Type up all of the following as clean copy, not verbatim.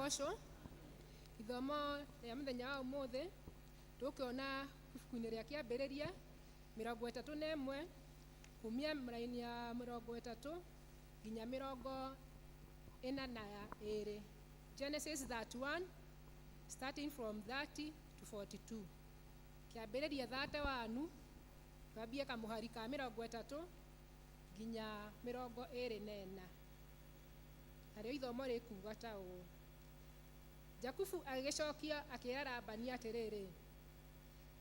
Agocwo. Ithomo rĩa mũthenya wa ũmũthĩ tũkĩona ibuku-inĩ rĩa Kĩambĩrĩria 31 kumia raini ya 30 nginya 42. Genesis 31 starting from 30 to 42. Kĩambĩrĩria 31 twambie kamũhari ka 30 nginya 24. Narĩo ithomo rĩkuga ta ũũ: Jakubu agĩgĩcokia akĩra Labani atĩrĩrĩ,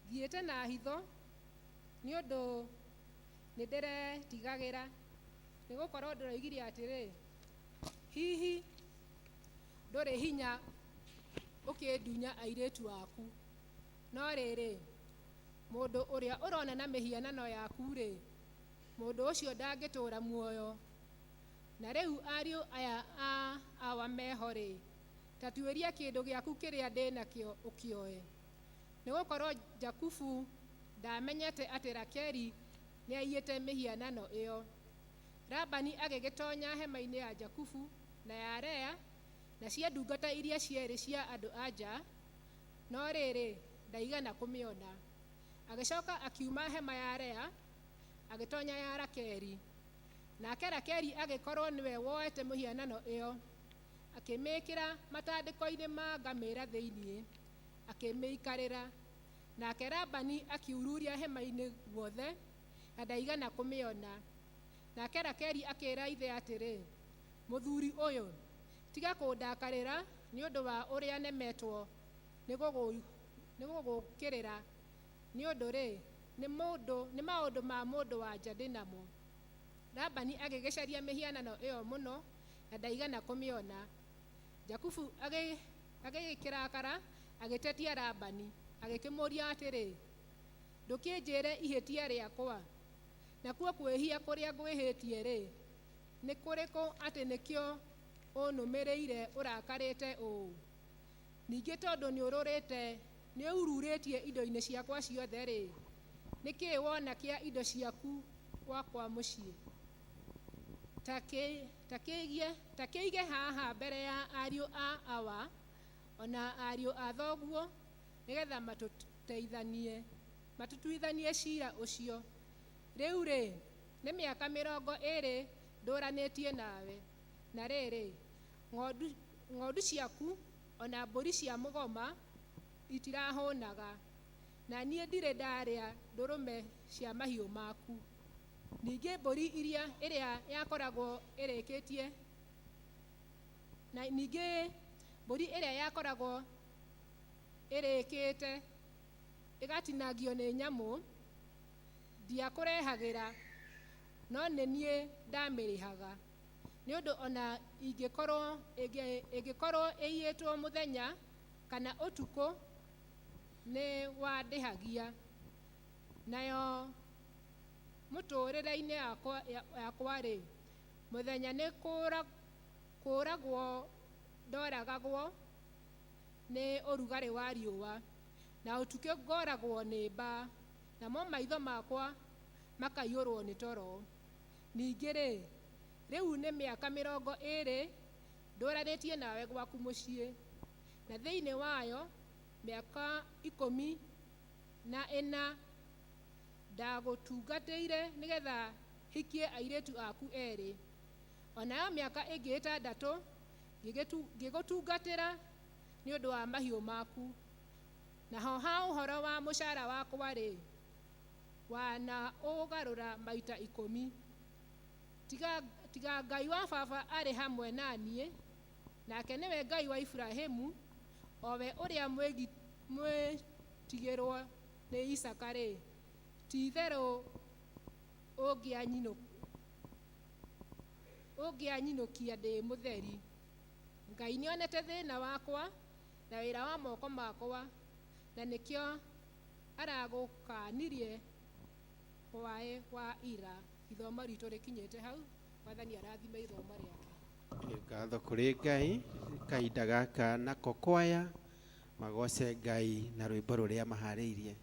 thiĩte na hitho nĩ ũndũ nĩndĩretigagĩra, nĩgũkorwo ndĩroigire atĩrĩ, hihi ndũrĩ hinya ũkĩndunya airĩtu aku. No rĩrĩ, mũndũ ũrĩa ũrona na mĩhianano yaku-rĩ, mũndũ ũcio ndangĩtũũra muoyo. Na rĩu ariũ aya a awa meho-rĩ, ta tuĩria kĩndũ gĩaku kĩrĩa ndĩ nakĩo ũkĩoe. Nĩ gũkorwo Jakubu ndaamenyete atĩ Rakeli nĩaiyĩte mĩhianano ĩyo. Labani agĩgĩtonya hema-inĩ ya Jakubu na ya Lea na cia ndungata iria cierĩ cia andũ-a-nja, no rĩrĩ, ndaigana kũmĩona. Agĩcoka akiuma hema ya Lea, agĩtonya ya Rakeli. Nake Rakeli agĩkorwo nĩwe woete mĩhianano ĩyo, akĩmĩĩkĩra matandĩko-inĩ ma ngamĩra thĩinĩ, akĩmĩikarĩra. Nake Labani akiururia hema-inĩ guothe, na ndaigana kũmĩona. Nake Rakeli akĩĩra ithe atĩrĩ, Mũthuri ũyũ, tiga kũndakarĩra nĩ ũndũ wa ũrĩa nemetwo nĩ gũgũũkĩrĩra, nĩ ũndũ-rĩ, nĩ maũndũ ma mũndũ-wa-nja ndĩ namo. Labani agĩgĩcaria mĩhianano ĩyo mũno, na ndaigana kũmĩona. Jakubu agĩgĩkĩrakara, agĩtetia Labani, agĩkĩmũũria atĩrĩ, Ndũkĩnjĩre ihĩtia rĩakwa? Nakuo kwĩhia kũrĩa ngwĩhĩtie-rĩ, nĩ kũrĩkũ atĩ nĩkĩo ũnũmĩrĩire ũrakarĩte ũũ? Ningĩ tondũ nĩũrurĩtie indo-inĩ ciakwa ciothe-rĩ, nĩ kĩĩ wona kĩa indo ciaku gwakwa mũciĩ? Ta kĩige haha mbere ya ariũ a awa, o na ariũ a thoguo, nĩgetha matũtuithanie cira ũcio. Rĩu-rĩ, nĩ mĩaka 20 ndũranĩtie nawe, na rĩrĩ, ng'ondu ciaku o na mbũri cia mũgoma itirahũnaga, na niĩ ndirĩ ndarĩa ndũrũme cia mahiũ maku. Ningĩ mbũri ĩrĩa yakoragwo ĩrĩkĩtie na ningĩ mbũri ĩrĩa yakoragwo ĩrĩkĩte ĩgatinangio nĩ nyamũ, ndiakũrehagĩra, no nĩ niĩ ndamĩrĩhaga. Nĩ ũndũ o na ĩngĩkorwo ĩiyĩtwo mũthenya kana ũtukũ, nĩ wandĩhagia. Nayo mũtũũrĩre-inĩ yakwa-rĩ, mũthenya nĩ kũũragwo ndoragagwo nĩ ũrugarĩ wa riũa, na ũtukũ ngoragwo nĩ mbaa, namo maitho makwa makaiyũrwo nĩ toro. Ningĩ-rĩ, rĩu nĩ mĩaka 20 ndũranĩtie nawe gwaku mũciĩ, na thĩinĩ wayo mĩaka 14 ndagũtungatĩire nĩgetha hikie airĩtu aku erĩ. O nayo mĩaka ĩngĩ 6 ngĩgũtungatĩra nĩ ũndũ wa mahiũ maku. Naho ha ũhoro wa mũcara wakwa-rĩ, wanaũgarũra maita 10. Tiga Ngai wa baba arĩ hamwe na niĩ, nake nĩwe Ngai wa Iburahĩmu, o we ũrĩa mwĩtigĩrwo nĩ Isaaka-rĩ, ti-itherũ ũngĩanyinũkia ndĩ mũtheri. Ngai nĩonete thĩna wakwa na wĩra wa moko makwa, na nĩkĩo aragũkaanirie hwaĩ wa ira. Ithomo ritũ rĩkinyĩte hau. Mwathani arathime ithomo rĩake. Ngatho kũrĩ Ngai kahinda gaka nako kwaya magoce Ngai na rwĩmbo rũrĩa maharĩirie.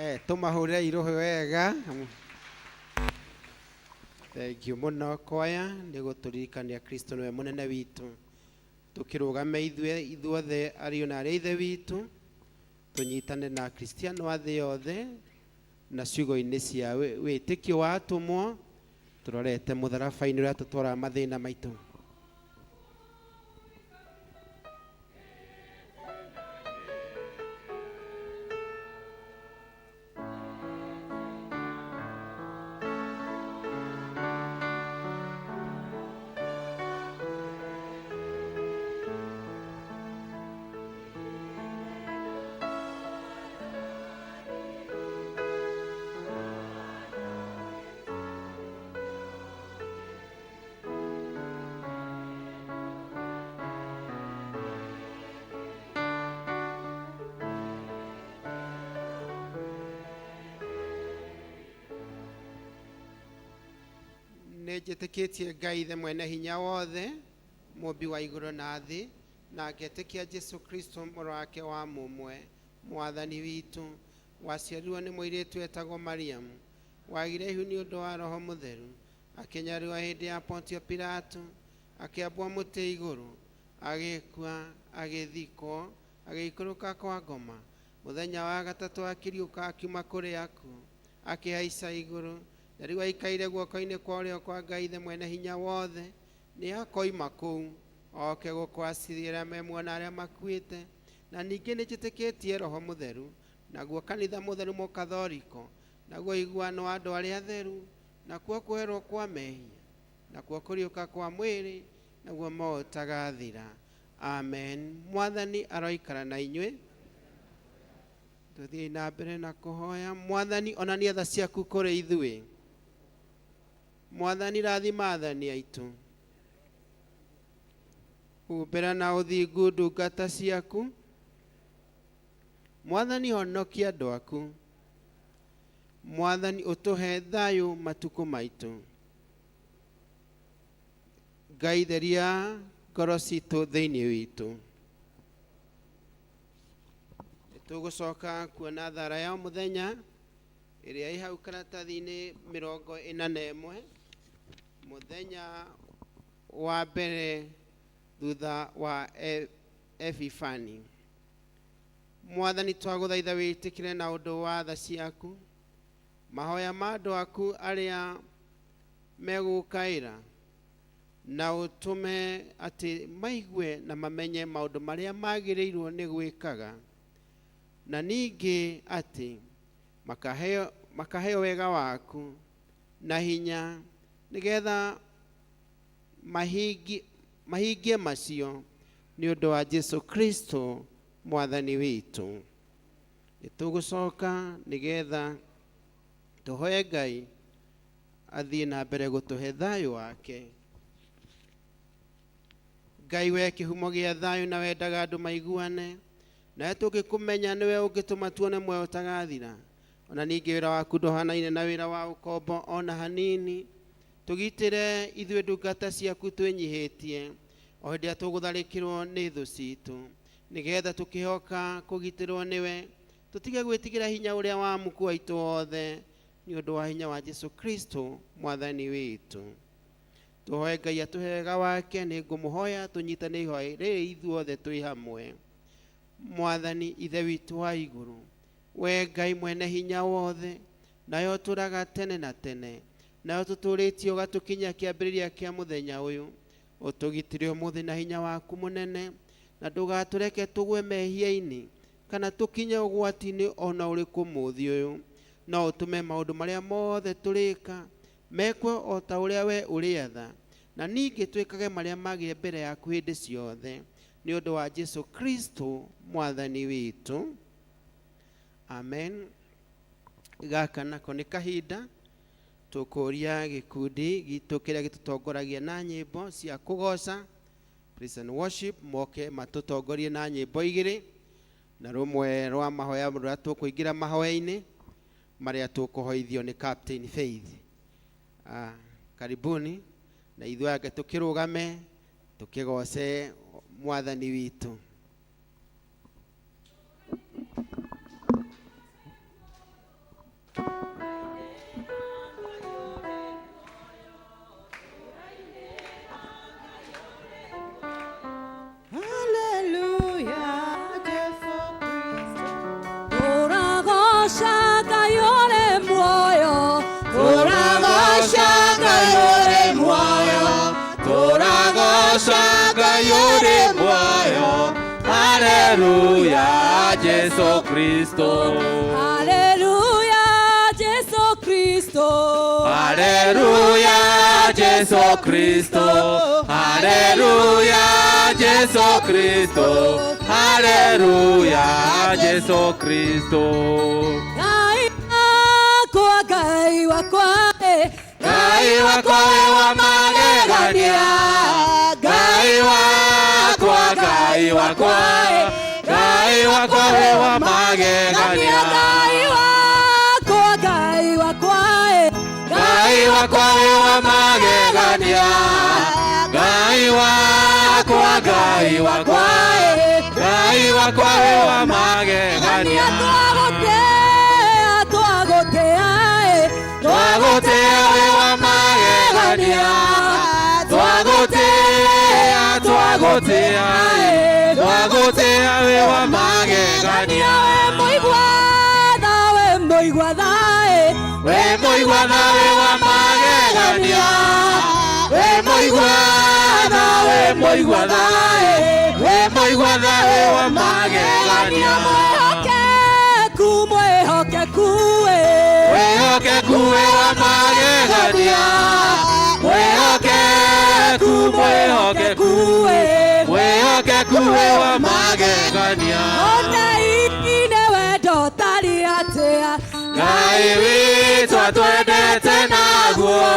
Tũmahũrĩre irũhĩ wega. Thank you mũno kwaya nĩ gũtũririkania Kristo nĩwe mũnene witũ. Tũkĩrũgame ithuĩ ithuothe ariũ na arĩ ithe witũ, tũnyitane na Kristiano a thĩ yothe na ciugo-inĩ cia wĩtĩkio wa atũmwo, tũrorete mũtharaba-inĩ ũrĩa tũtwaraga mathĩna maitũ. Nĩ njĩtĩkĩtie Ngai ithe mwene hinya wothe, mũmbi wa igũrũ na thĩ, na ngetĩkia Jesu Kristo mũrũ wake wa mũmwe, mwathani witũ, waciarirwo nĩ mũirĩtu etagwo Mariamu, wagire ihu nĩ ũndũ wa Roho Mũtheru, akĩnyarirwo hĩndĩ ya Pontio Pilato, akĩambwo mũtĩ igũrũ, agĩkua, agĩthikwo, agĩikũrũka kwa ngoma. Mũthenya wa gatatũ akĩriũka akiuma kũrĩ akuũ, akĩhaica igũrũ, na rĩu aikaire guoko-inĩ kwa ũrĩo kwa Ngai ithe mwene hinya wothe. Nĩ akoima kũu oke gũkũ acirĩra me muoyo na arĩa makuĩte. Na ningĩ nĩ njĩtĩkĩtie Roho Mũtheru, naguo kanitha mũtheru mũkathoriko, naguo ũiguano wa andũ arĩa atheru, nakuo kweherwo kwa mehia, nakuo kũriũka kwa mwĩrĩ, naguo muoyo ũtagathira. Amen. Mwathani aroikara na inyuĩ. Tũthiĩ na mbere na kũhoya. Mwathani, onania tha ciaku kũrĩ ithuĩ. Mwathani, rathima athani aitũ. Humbĩra na ũthingu ndungata ciaku. Mwathani, honokia andũ aku. Mwathani, ũtũhe thayũ matukũ maitũ. Ngai, theria ngoro citũ thĩinĩ witũ. Tũgũcoka kuona thara ya mũthenya ĩrĩa ĩ hau karatathi-inĩ 41, mũthenya wa mbere thutha wa Epifani. Mwathani, twagũthaitha wĩtĩkĩre na ũndũ wa tha ciaku mahoya ma andũ aku arĩa megũkaĩra, na ũtũme atĩ maigue na mamenye maũndũ marĩa magĩrĩirwo nĩ gwĩkaga, na ningĩ atĩ makaheo wega waku na hinya, nĩgetha mahingie macio nĩ ũndũ wa Jesu Kristo mwathani witũ. Nĩtũgũcoka nĩgetha tũhoe Ngai athiĩ na mbere gũtũhe thayũ wake. Ngai, we kĩhumo gĩa thayũ na wendaga andũ maiguane, nawe tũngĩkũmenya nĩwe ũngĩtũma tuone muoyo ũtagathira. Ona ningĩ wĩra waku ndũhanaine na wĩra wa ũkombo ona hanini. Tũgitĩre ithuĩ ndungata ciaku twĩnyihĩtie o hĩndĩ ĩrĩa tũgũtharĩkĩrwo nĩ thũ citũ, nĩgetha tũkĩhoka kũgitĩrwo nĩwe, tũtige gwĩtigĩra hinya ũrĩa wa muku waitũ wothe, nĩ ũndũ wa hinya wa Jesu Kristo mwathani witũ. Tũhoe Ngai atũhe wega wake. Nĩ ngũmũhoya tũnyitane ihoya rĩrĩ ithuothe twĩ hamwe. Mwathani ithe witũ wa igũrũ, we Ngai mwene hinya wothe, nayo ũtũraga tene na tene, nayo tũtũrĩtie ũgatũkinyia kĩambĩrĩria kĩa mũthenya ũyũ, ũtũgitĩre ũmũthĩ na hinya waku mũnene, na ndũgatũreke tũgwe mehia-inĩ kana tũkinye ũgwati-inĩ ona ũrĩkũ mũthĩ ũyũ. No ũtũme maũndũ marĩa mothe tũrĩka mekwe o ta ũrĩa we ũrĩatha, na ningĩ twĩkage marĩa magĩrĩire mbere yaku hĩndĩ ciothe, nĩ ũndũ wa Jesu Kristo mwathani witũ. Amen. Gaka nako nĩ kahinda tũkũria gĩkundi gitũ kĩrĩa gĩtũtongoragia na nyĩmbo cia kũgoca, praise and worship, moke matũtongorie na nyĩmbo igĩrĩ na rũmwe rwa mahoya rũrĩa tũkũingĩra mahoya-inĩ marĩa tũkũhoithio nĩ Captain Faith. Karibuni na ithuĩ ake tũkĩrũgame tũkĩgoce mwathani witũ. Tũragoca Ngai ũrĩ muoyo. Tũragoca Ngai ũrĩ muoyo, tũragoca Ngai ũrĩ muoyo. Haleluya, Jesu Kristo. Haleluya, Jesu Kristo. Haleluya, Jesu Kristo. Haleluya, Jesu Kristo. Haleluya, Jesu Kristo. Ngai wakwa, Ngai wakwa, Ngai wakwa wĩ wa magegania. Ngai wakwa, Ngai wakwa, Ngai wakwa wĩ wa magegania. Ngai wakwa, Ngai wakwa, Ngai wakwa wĩ wa magegania. Ngai wakwa, Ngai wakwa, Ngai wakwa wĩ wa magegania. Twagũtĩa, twagũtĩa, Twagũtĩa wĩ wa magegania. Twagũtĩa, twagũtĩa, twagũtĩa wĩ wa magegania. We mũigua tha, we mũigua tha, We mũigua tha wĩ wa magegania. We mũigua tha, we mũigua tha, we mũigua tha wĩ wa magegania. Mwĩhokeku, mwĩhokeku, Mwĩhokeku wĩ wa magegania. Mwĩhokeku, mwĩhokeku, mwĩhokeku wĩ wa magegania. Ũndaine wendo ũtarĩ atĩa. Ngai witũ atwendete naguo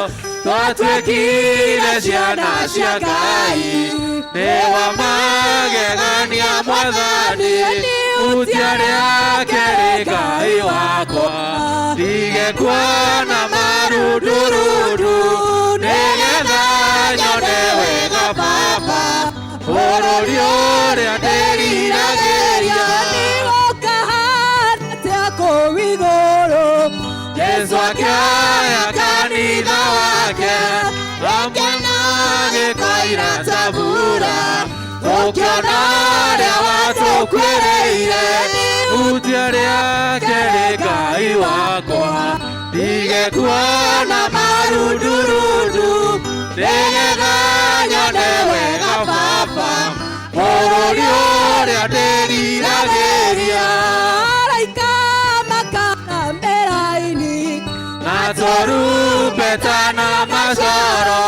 twatuĩkire ciana cia Ngai. Nĩ wa magegania Mwathani, hutia rĩake rĩ Ngai wakwa. Ndige kuona marundurundu nĩgetha nyone wega Baba, bũrũri ũrĩa ndĩriragĩria. Nĩgũkahana atĩa kũu igũrũ? Jesu akĩoya kanitha wake hamwe na gĩkoira ta mbura, ũkĩona ũrĩa watũkuĩrĩire, hutia rĩake rĩ Ngai wakwa. Ndige kuona marundurundu nĩgetha nyone wega Baba, bũrũri ũrĩa ndĩriragĩria. Araika makarambĩra aini Na tũrumbeta na macoro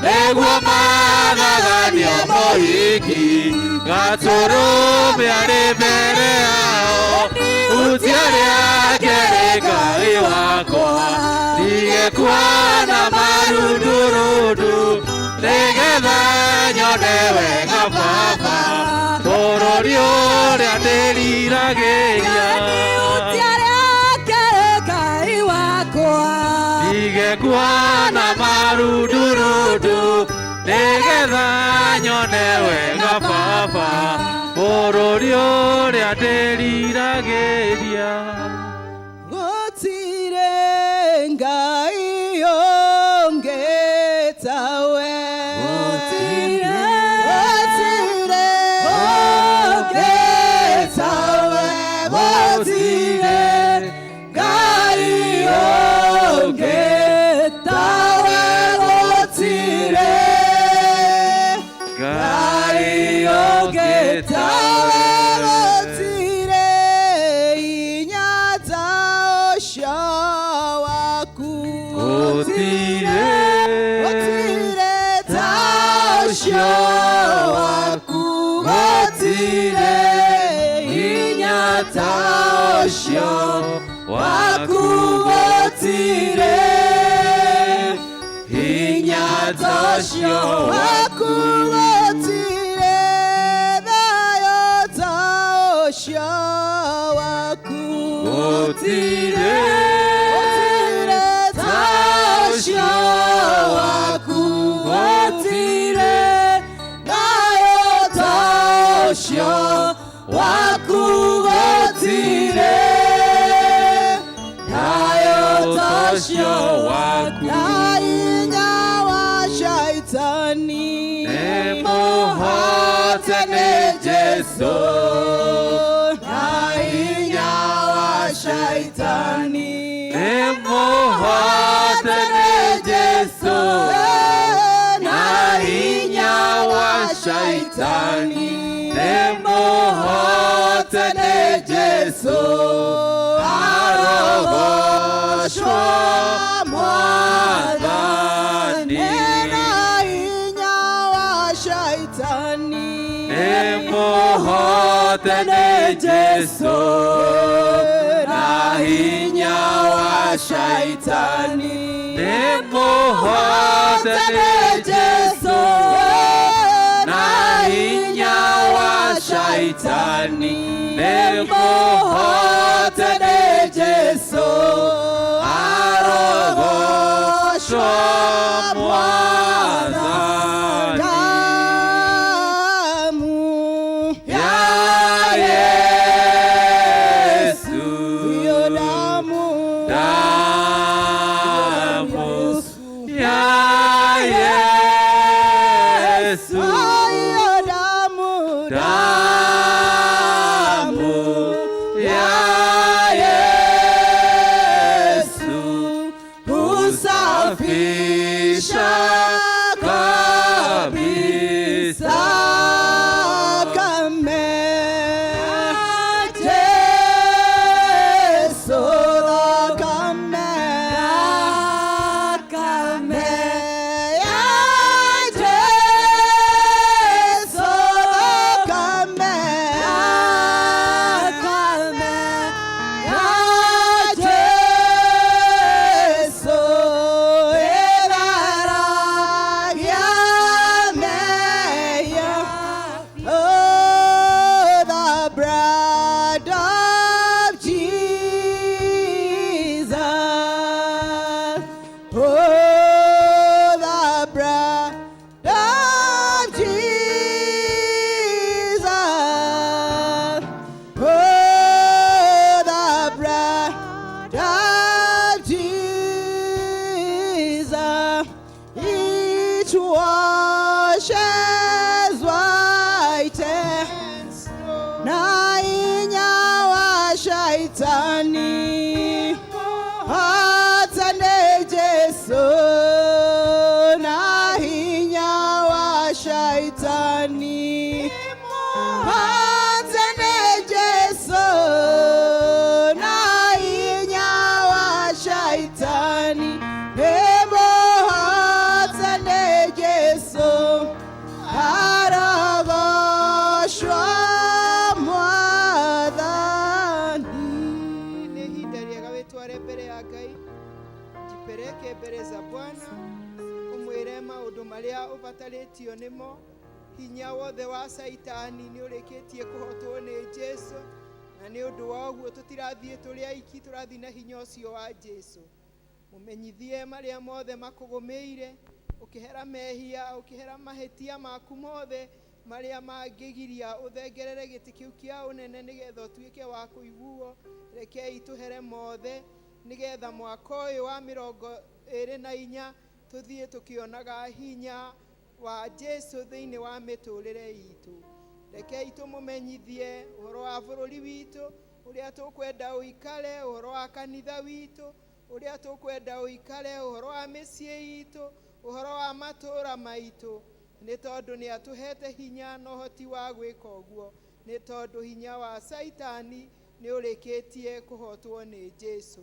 nĩguo mathaganio mũhiki, gatũrũme arĩ mbere yao, hutia rĩake rĩ Ngai wakwa. Ndige kuona marundurundu nĩgetha nyone wega Baba, bũrũri ũrĩa ndĩriragĩria. Hutia rĩake rĩ Ngai wakwa. Ndige kuona marundurundu nĩgetha nyone wega Baba, bũrũri ũrĩa ndĩriragĩria. Gũtirĩ Ngai ũngĩ tawe. Gũtirĩ. Gũtirĩ ũngĩ tawe. Gũtirĩ Ngai ũngĩ tawe. Gũtirĩ Ngai ũngĩ tawe. tawe. Gũtirĩ hinya ta ũcio waku. Gũtirĩ Gũtirĩ ta ũcio waku. Gũtirĩ hinya ta ũcio waku. Gũtirĩ hinya ta ũcio waku. Gũtirĩ thayũ ta ũcio waku. Gũtirĩ Gũtirĩ ta ũcio waku. Gũtirĩ thayũ ta ũcio waku. Gũtirĩ thayũ ta ũcio waku. Na hinya wa shaitani Nĩmũhote nĩ Jesũ. Na hinya wa shaitani. Shaitani nĩmũhote nĩ Jesũ arogocwo Mwathani. Na hinya wa Shaitani Nĩmũhote nĩ Jesũ na hinya wa Shaitani nĩmũhote nĩ Jesũ na hinya wa Shaitani nĩmũhote nĩ Jesũ arogocwo Mwathani. Damu Ya Yesu, hiyo damu damu ya Yesu, hiyo damu damu ya Yesu husafisha kabisa. Thakame Jesu thakame Thakame ya Jesu thakame Thakame ya Jesu ĩtheragia mehia. Oh, the blood of Jesus. Oh, the blood of Jesus. Oh, the blood of Jesus. It washes white na hinya wa Shaitani hata nĩ Jesu na hinya wa Shaitani hata nĩ Jesu na hinya wa Shaitani nĩmũhote nĩ Jesu arogocwo Mwathani. Nĩ ihinda rĩega wĩtware mbere ya Ngai, jipeleke mbere za Bwana, ũmwĩre maũndũ marĩa ũbatarĩtio nĩmo. Hinya wothe wa Caitani nĩ ũrĩkĩtie kũhotwo nĩ Jesu, na nĩ ũndũ wa ũguo tũtirathiĩ tũrĩ aiki, tũrathiĩ na hinya ũcio wa Jesu. Mũmenyithie marĩa mothe makũgũmĩire, ũkĩhera mehia, ũkĩhera mahĩtia maku mothe marĩa mangĩgiria ũthengerere gĩtĩ kĩu kĩa ũnene nĩgetha ũtuĩke wa kũiguo. Rekei tũhere mothe nĩgetha mwaka ũyũ wa 24 tũthiĩ tũkĩonaga hinya wa Jesu thĩinĩ wa mĩtũrĩre itũ. Rekei tũmũmenyithie ũhoro wa bũrũri witũ, ũrĩa tũkwenda ũikare, ũhoro wa kanitha witũ, ũrĩa tũkwenda ũikare, ũhoro wa mĩciĩ itũ, ũhoro wa matũũra maitũ, nĩ tondũ nĩ atũhete hinya na ũhoti wa gwĩka ũguo, nĩ tondũ hinya wa Caitani nĩ ũrĩkĩtie kũhotwo nĩ Jesu.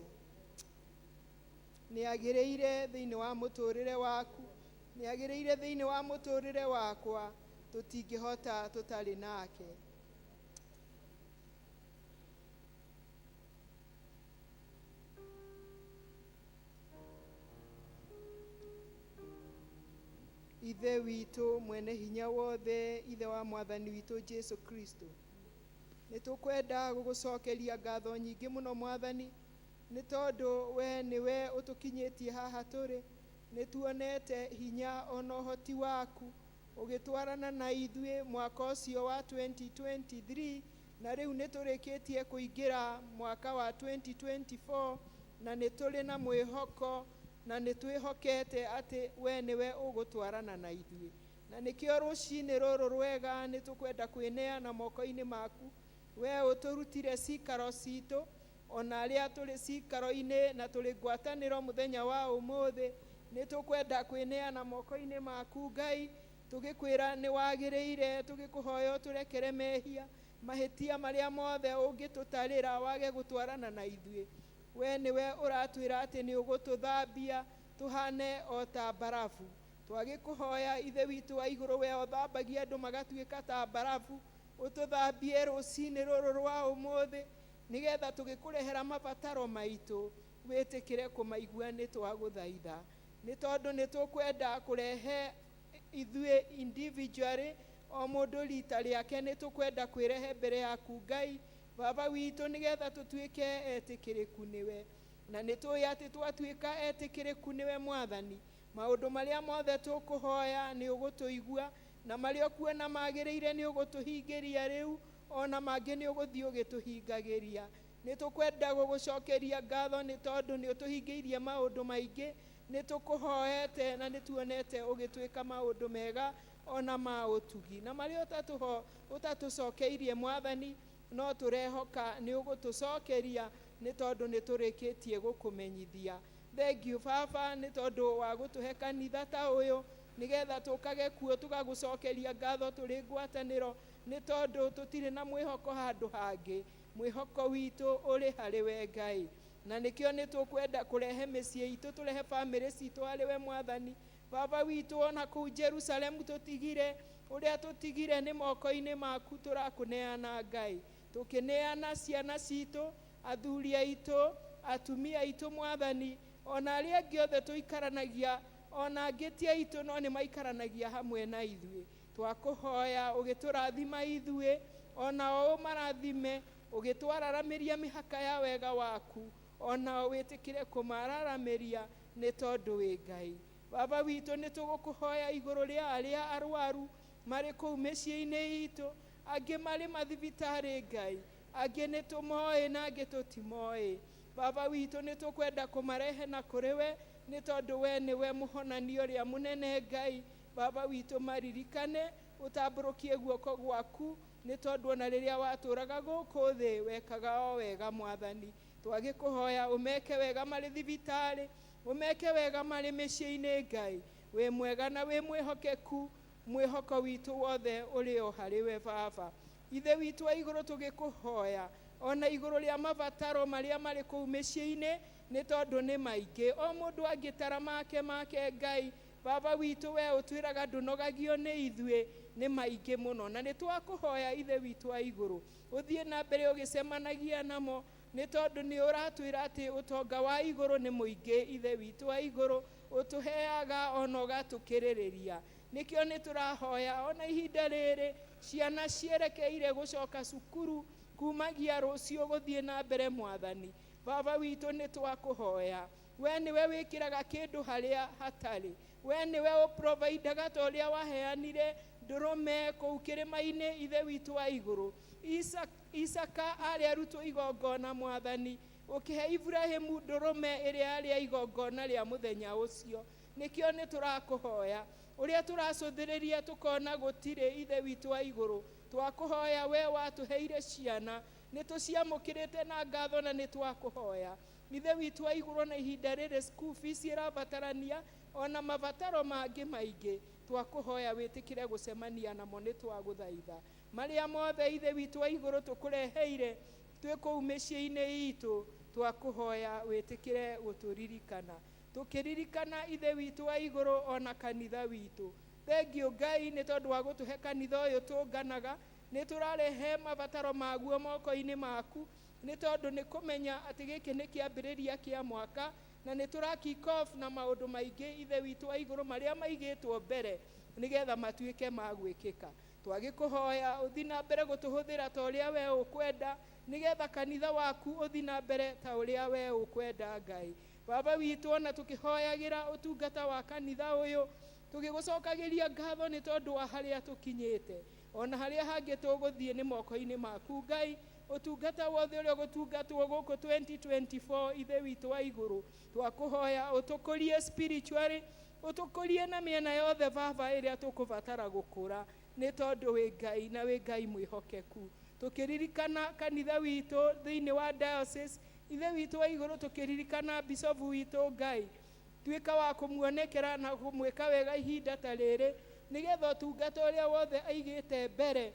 Nĩ agĩrĩire thĩinĩ wa mũtũrĩre waku, nĩ agĩrĩire thĩinĩ wa mũtũrĩre wakwa, tũtingĩhota tũtarĩ nake. Ithe witũ mwene hinya wothe, Ithe wa Mwathani witũ Jesu Kristo, nĩ tũkwenda gũgũcokeria ngatho nyingĩ mũno Mwathani, nĩ tondũ we nĩwe ũtũkinyĩtie haha tũrĩ. Nĩ tuonete hinya ona ũhoti waku ũgĩtwarana na ithuĩ mwaka ũcio wa 2023, na rĩu nĩ tũrĩkĩtie kũingĩra mwaka wa 2024, na nĩ tũrĩ na mwĩhoko na nĩ twĩhokete atĩ we nĩwe ũgũtwarana na ithuĩ. Na nĩkĩo rũcinĩ rũrũ rwega nĩ tũkwenda kwĩneana moko-inĩ maku. We ũtũrutire cikaro citũ, ona arĩa tũrĩ cikaro-inĩ na tũrĩ ngwatanĩro mũthenya wa ũmũthĩ, nĩ tũkwenda kwĩneana moko-inĩ maku Ngai, Tũgĩkwĩra nĩ wagĩrĩire, tũgĩkũhoya ũtũrekere mehia, mahĩtia marĩa mothe ũngĩtũtarĩra wage gũtwarana na ithuĩ. We nĩwe ũratwĩra atĩ nĩ ũgũtũthambia tũhane o ta mbarabu. Twagĩkũhoya, Ithe witũ wa igũrũ, we ũthambagia andũ magatuĩka ta mbarabu, ũtũthambie rũcinĩ rũrũ rwa ũmũthĩ, nĩgetha tũgĩkũrehera mabataro maitũ wĩtĩkĩre kũmaigua. Nĩ twagũthaitha, nĩ tondũ nĩ tũkwenda kũrehe ithuĩ individually, o mũndũ rita rĩake, nĩ tũkwenda kwĩrehe mbere yaku, Ngai Baba witũ, nĩgetha tũtuĩke etĩkĩrĩku nĩwe. Na nĩ tũĩ atĩ twatuĩka etĩkĩrĩku nĩwe, Mwathani, maũndũ marĩa mothe tũkũhoya nĩ ũgũtũigua, na marĩa ũkuona magĩrĩire nĩ ũgũtũhingĩria rĩu, ona mangĩ nĩ ũgũthiĩ ũgĩtũhingagĩria. Nĩ tũkwenda gũgũcokeria ngatho, nĩ tondũ nĩ ũtũhingĩirie maũndũ maingĩ. Nĩ tũkũhoete na nĩ tuonete ũgĩtwĩka maũndũ mega ona ma ũtugi, na marĩa ũtatũcokeirie, Mwathani, no tũrehoka nĩ ũgũtũcokeria, nĩ tondũ nĩ tũrĩkĩtie gũkũmenyithia. Thengiũ, Baba, nĩ tondũ wa gũtũhe kanitha ta ũyũ, nĩgetha tũkage kuo tũgagũcokeria ngatho tũrĩ ngwatanĩro, nĩ tondũ tũtirĩ na mwĩhoko handũ hangĩ. Mwĩhoko witũ ũrĩ harĩ we, Ngai, na nĩkĩo nĩ tũkwenda kũrehe mĩciĩ itũ, tũrehe bamĩrĩ citũ harĩ we, Mwathani Baba witũ. Ona kũu Jerusalemu tũtigire, ũrĩa tũtigire nĩ moko-inĩ maku tũrakũneana, Ngai. Tũkĩneana ciana citũ, athuri aitũ, atumia aitũ, Mwathani, ona arĩa angĩ othe tũikaranagia, ona angĩ ti aitũ no nĩ maikaranagia hamwe na ithuĩ. Twakũhoya ũgĩtũrathima ithuĩ, ona o ũmarathime, ũgĩtwararamĩria mĩhaka ya wega waku, ona wĩtĩkĩre kũmararamĩria, nĩ tondũ wĩ Ngai. Baba witũ, nĩ tũgũkũhoya igũrũ rĩa arĩa arwaru marĩ kũu mĩciĩ-inĩ itũ, angĩ marĩ mathibitarĩ, Ngai, angĩ nĩ tũmoĩ na angĩ tũtimoĩ. Baba witũ, nĩ tũkwenda kũmarehe na kũrĩ we, nĩ tondũ we nĩwe mũhonania ũrĩa mũnene. Ngai Baba witũ, maririkane, ũtambũrũkie guoko gwaku, nĩ tondũ ona rĩrĩa watũraga gũkũ thĩ wekaga o wega. Mwathani, twagĩkũhoya ũmeke wega marĩ thibitarĩ, ũmeke wega marĩ mĩciĩ-inĩ. Ngai wĩ mwega na wĩ mwĩhokeku, mwĩhoko witũ wothe ũrĩ o harĩ we. Baba Ithe witũ wa igũrũ, tũgĩkũhoya ona igũrũ rĩa mabataro marĩa marĩ kũu mĩciĩ-inĩ, nĩ tondũ nĩ maingĩ, o mũndũ angĩtara make make. Ngai Baba witũ, we ũtwĩraga ndũnogagio nĩ ithuĩ, nĩ maingĩ mũno, na nĩ twakũhoya, Ithe witũ wa igũrũ, ũthiĩ na mbere ũgĩcemanagia namo, nĩ tondũ nĩ ũratwĩra atĩ ũtonga wa igũrũ nĩ mũingĩ. Ithe witũ wa igũrũ, ũtũheaga ona ũgatũkĩrĩrĩria. Nĩkĩo nĩ tũrahoya ona ihinda rĩrĩ ciana cierekeire gũcoka cukuru kumagia rũciũ gũthiĩ na mbere. Mwathani Baba witũ, nĩ twakũhoya, we nĩwe wĩkĩraga kĩndũ harĩa hatarĩ, we nĩwe ũprovidaga, ta ũrĩa waheanire ndũrũme kũu kĩrĩma-inĩ. Ithe witũ wa igũrũ, Isaka arĩ arutwo igongona, Mwathani, ũkĩhe Ibrahimu ndũrũme ĩrĩa yarĩ ya igongona rĩa mũthenya ũcio. Nĩkĩo nĩ tũrakũhoya, ũrĩa tũracũthĩrĩria tũkona gũtirĩ, Ithe witũ wa igũrũ, twakũhoya, we watũheire ciana, nĩ tũciamũkĩrĩte na ngatho, na nĩ twakũhoya, Ithe witũ wa igũrũ, na ihinda rĩrĩ school fees ĩrabatarania, ona mabataro mangĩ maingĩ, twakũhoya wĩtĩkĩre gũcemania namo. Nĩ twagũthaitha, marĩa mothe, Ithe witũ wa igũrũ, tũkũreheire twĩ kũu mĩciĩ-inĩ itũ, twakũhoya wĩtĩkĩre gũtũririkana, tũkĩririkana, Ithe witũ wa igũrũ, ona kanitha witũ. Thengiũ, Ngai, nĩ tondũ wa gũtũhe kanitha ũyũ tũnganaga. Nĩ tũrarehe mabataro maguo moko-inĩ maku, nĩ tondũ nĩ kũmenya atĩ gĩkĩ nĩ kĩambĩrĩria kĩa mwaka, na nĩ tũra kick off na maũndũ maingĩ, Ithe witũ wa igũrũ, marĩa maigĩtwo mbere nĩgetha matuĩke ma gwĩkĩka. Twagĩkũhoya ũthi na mbere gũtũhũthĩra ta ũrĩa we ũkwenda, nĩgetha kanitha waku ũthi na mbere ta ũrĩa we ũkwenda. Ngai Baba witũ, ona tũkĩhoyagĩra ũtungata wa kanitha ũyũ, tũgĩgũcokagĩria ngatho nĩ tondũ wa harĩa tũkinyĩte, ona harĩa hangĩ tũgũthiĩ nĩ moko-inĩ maku, Ngai. Ũtungata wothe ũrĩa ũgũtungatwo gũkũ 2024, Ithe witũ wa igũrũ, twakũhoya ũtũkũrie spiritually, ũtũkũrie na mĩena yothe, Baba, ĩrĩa tũkũbatara gũkũra, nĩ tondũ wĩ Ngai na wĩ Ngai mwĩhokeku. Tũkĩririkana kanitha witũ thĩinĩ wa diocese, Ithe witũ wa igũrũ, tũkĩririkana bicobu witũ, Ngai, tuĩka wa kũmuonekera na kũmwĩka wega ihinda ta rĩrĩ. Nĩgetha ũtungata ũrĩa wothe aigĩte mbere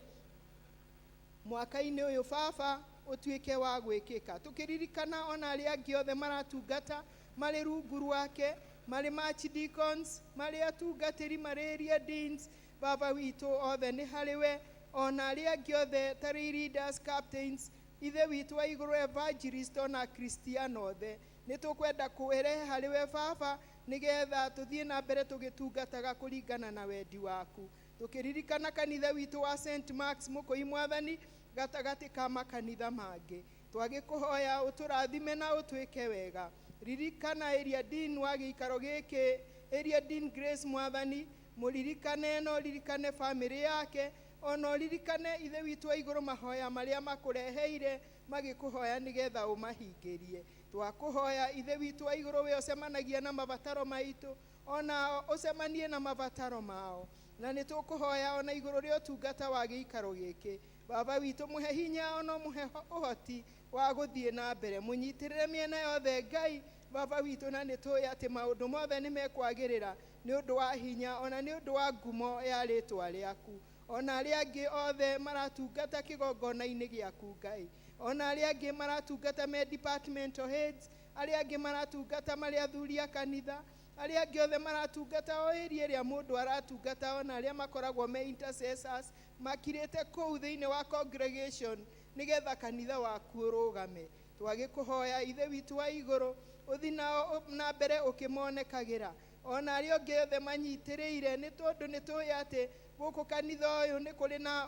mwaka-inĩ ũyũ, Baba, ũtuĩke wa gwĩkĩka. Tũkĩririkana ona arĩa angĩ othe maratungata marĩ rungu rwake, marĩ archdeacons, marĩ atungatĩri, marĩ area deans, Baba witũ, othe nĩ harĩ we, ona arĩa angĩ othe tarĩ leaders, captains, Ithe witũ wa igũrũ, evangelist, ona Kristiano othe nĩ tũkwenda kwĩrehe harĩ we, Baba, nĩgetha tũthiĩ na mbere tũgĩtungataga kũringana na wendi waku. Tũkĩririkana kanitha witũ wa St Marks Mũkũi, Mwathani, gatagatĩ ka makanitha mangĩ, twagĩkũhoya ũtũrathime na ũtwĩke wega. Ririkana area dean wa gĩikaro gĩkĩ, area dean Grace. Mwathani, mũririkane na ũririkane bamĩrĩ yake, ona ũririkane, Ithe witũ wa igũrũ, mahoya marĩa makũreheire magĩkũhoya nĩgetha ũmahingĩrie. Twakũhoya, Ithe witũ wa igũrũ, we ũcemanagia na mabataro maitũ, ona ũcemanie na mabataro mao. Na nĩ tũkũhoya ona igũrũ rĩa ũtungata wa gĩikaro gĩkĩ, Baba witũ, mũhe hinya ona mũhe ũhoti wa gũthiĩ na mbere, mũnyitĩrĩre mĩena yothe, Ngai Baba witũ. Na nĩ tũĩ atĩ maũndũ mothe nĩ mekwagĩrĩra nĩ ũndũ wa hinya ona nĩ ũndũ wa ngumo ya rĩtwa rĩaku. Ona arĩa angĩ othe maratungata kĩgongona-inĩ gĩaku, Ngai, ona arĩa angĩ maratungata me departmental heads, arĩa angĩ maratungata marĩ athuri a kanitha, arĩa angĩ othe maratungata o area ĩrĩa mũndũ aratungata, ona arĩa makoragwo me intercessors makirĩte kũu thĩinĩ wa congregation nĩgetha kanitha waku ũrũgame, twagĩkũhoya, Ithe witũ wa igũrũ, ũthi nao na mbere ũkĩmonekagĩra, ona arĩa ũngĩ othe manyitĩrĩire, nĩ tondũ nĩ tũĩ atĩ gũkũ kanitha ũyũ nĩ kũrĩ na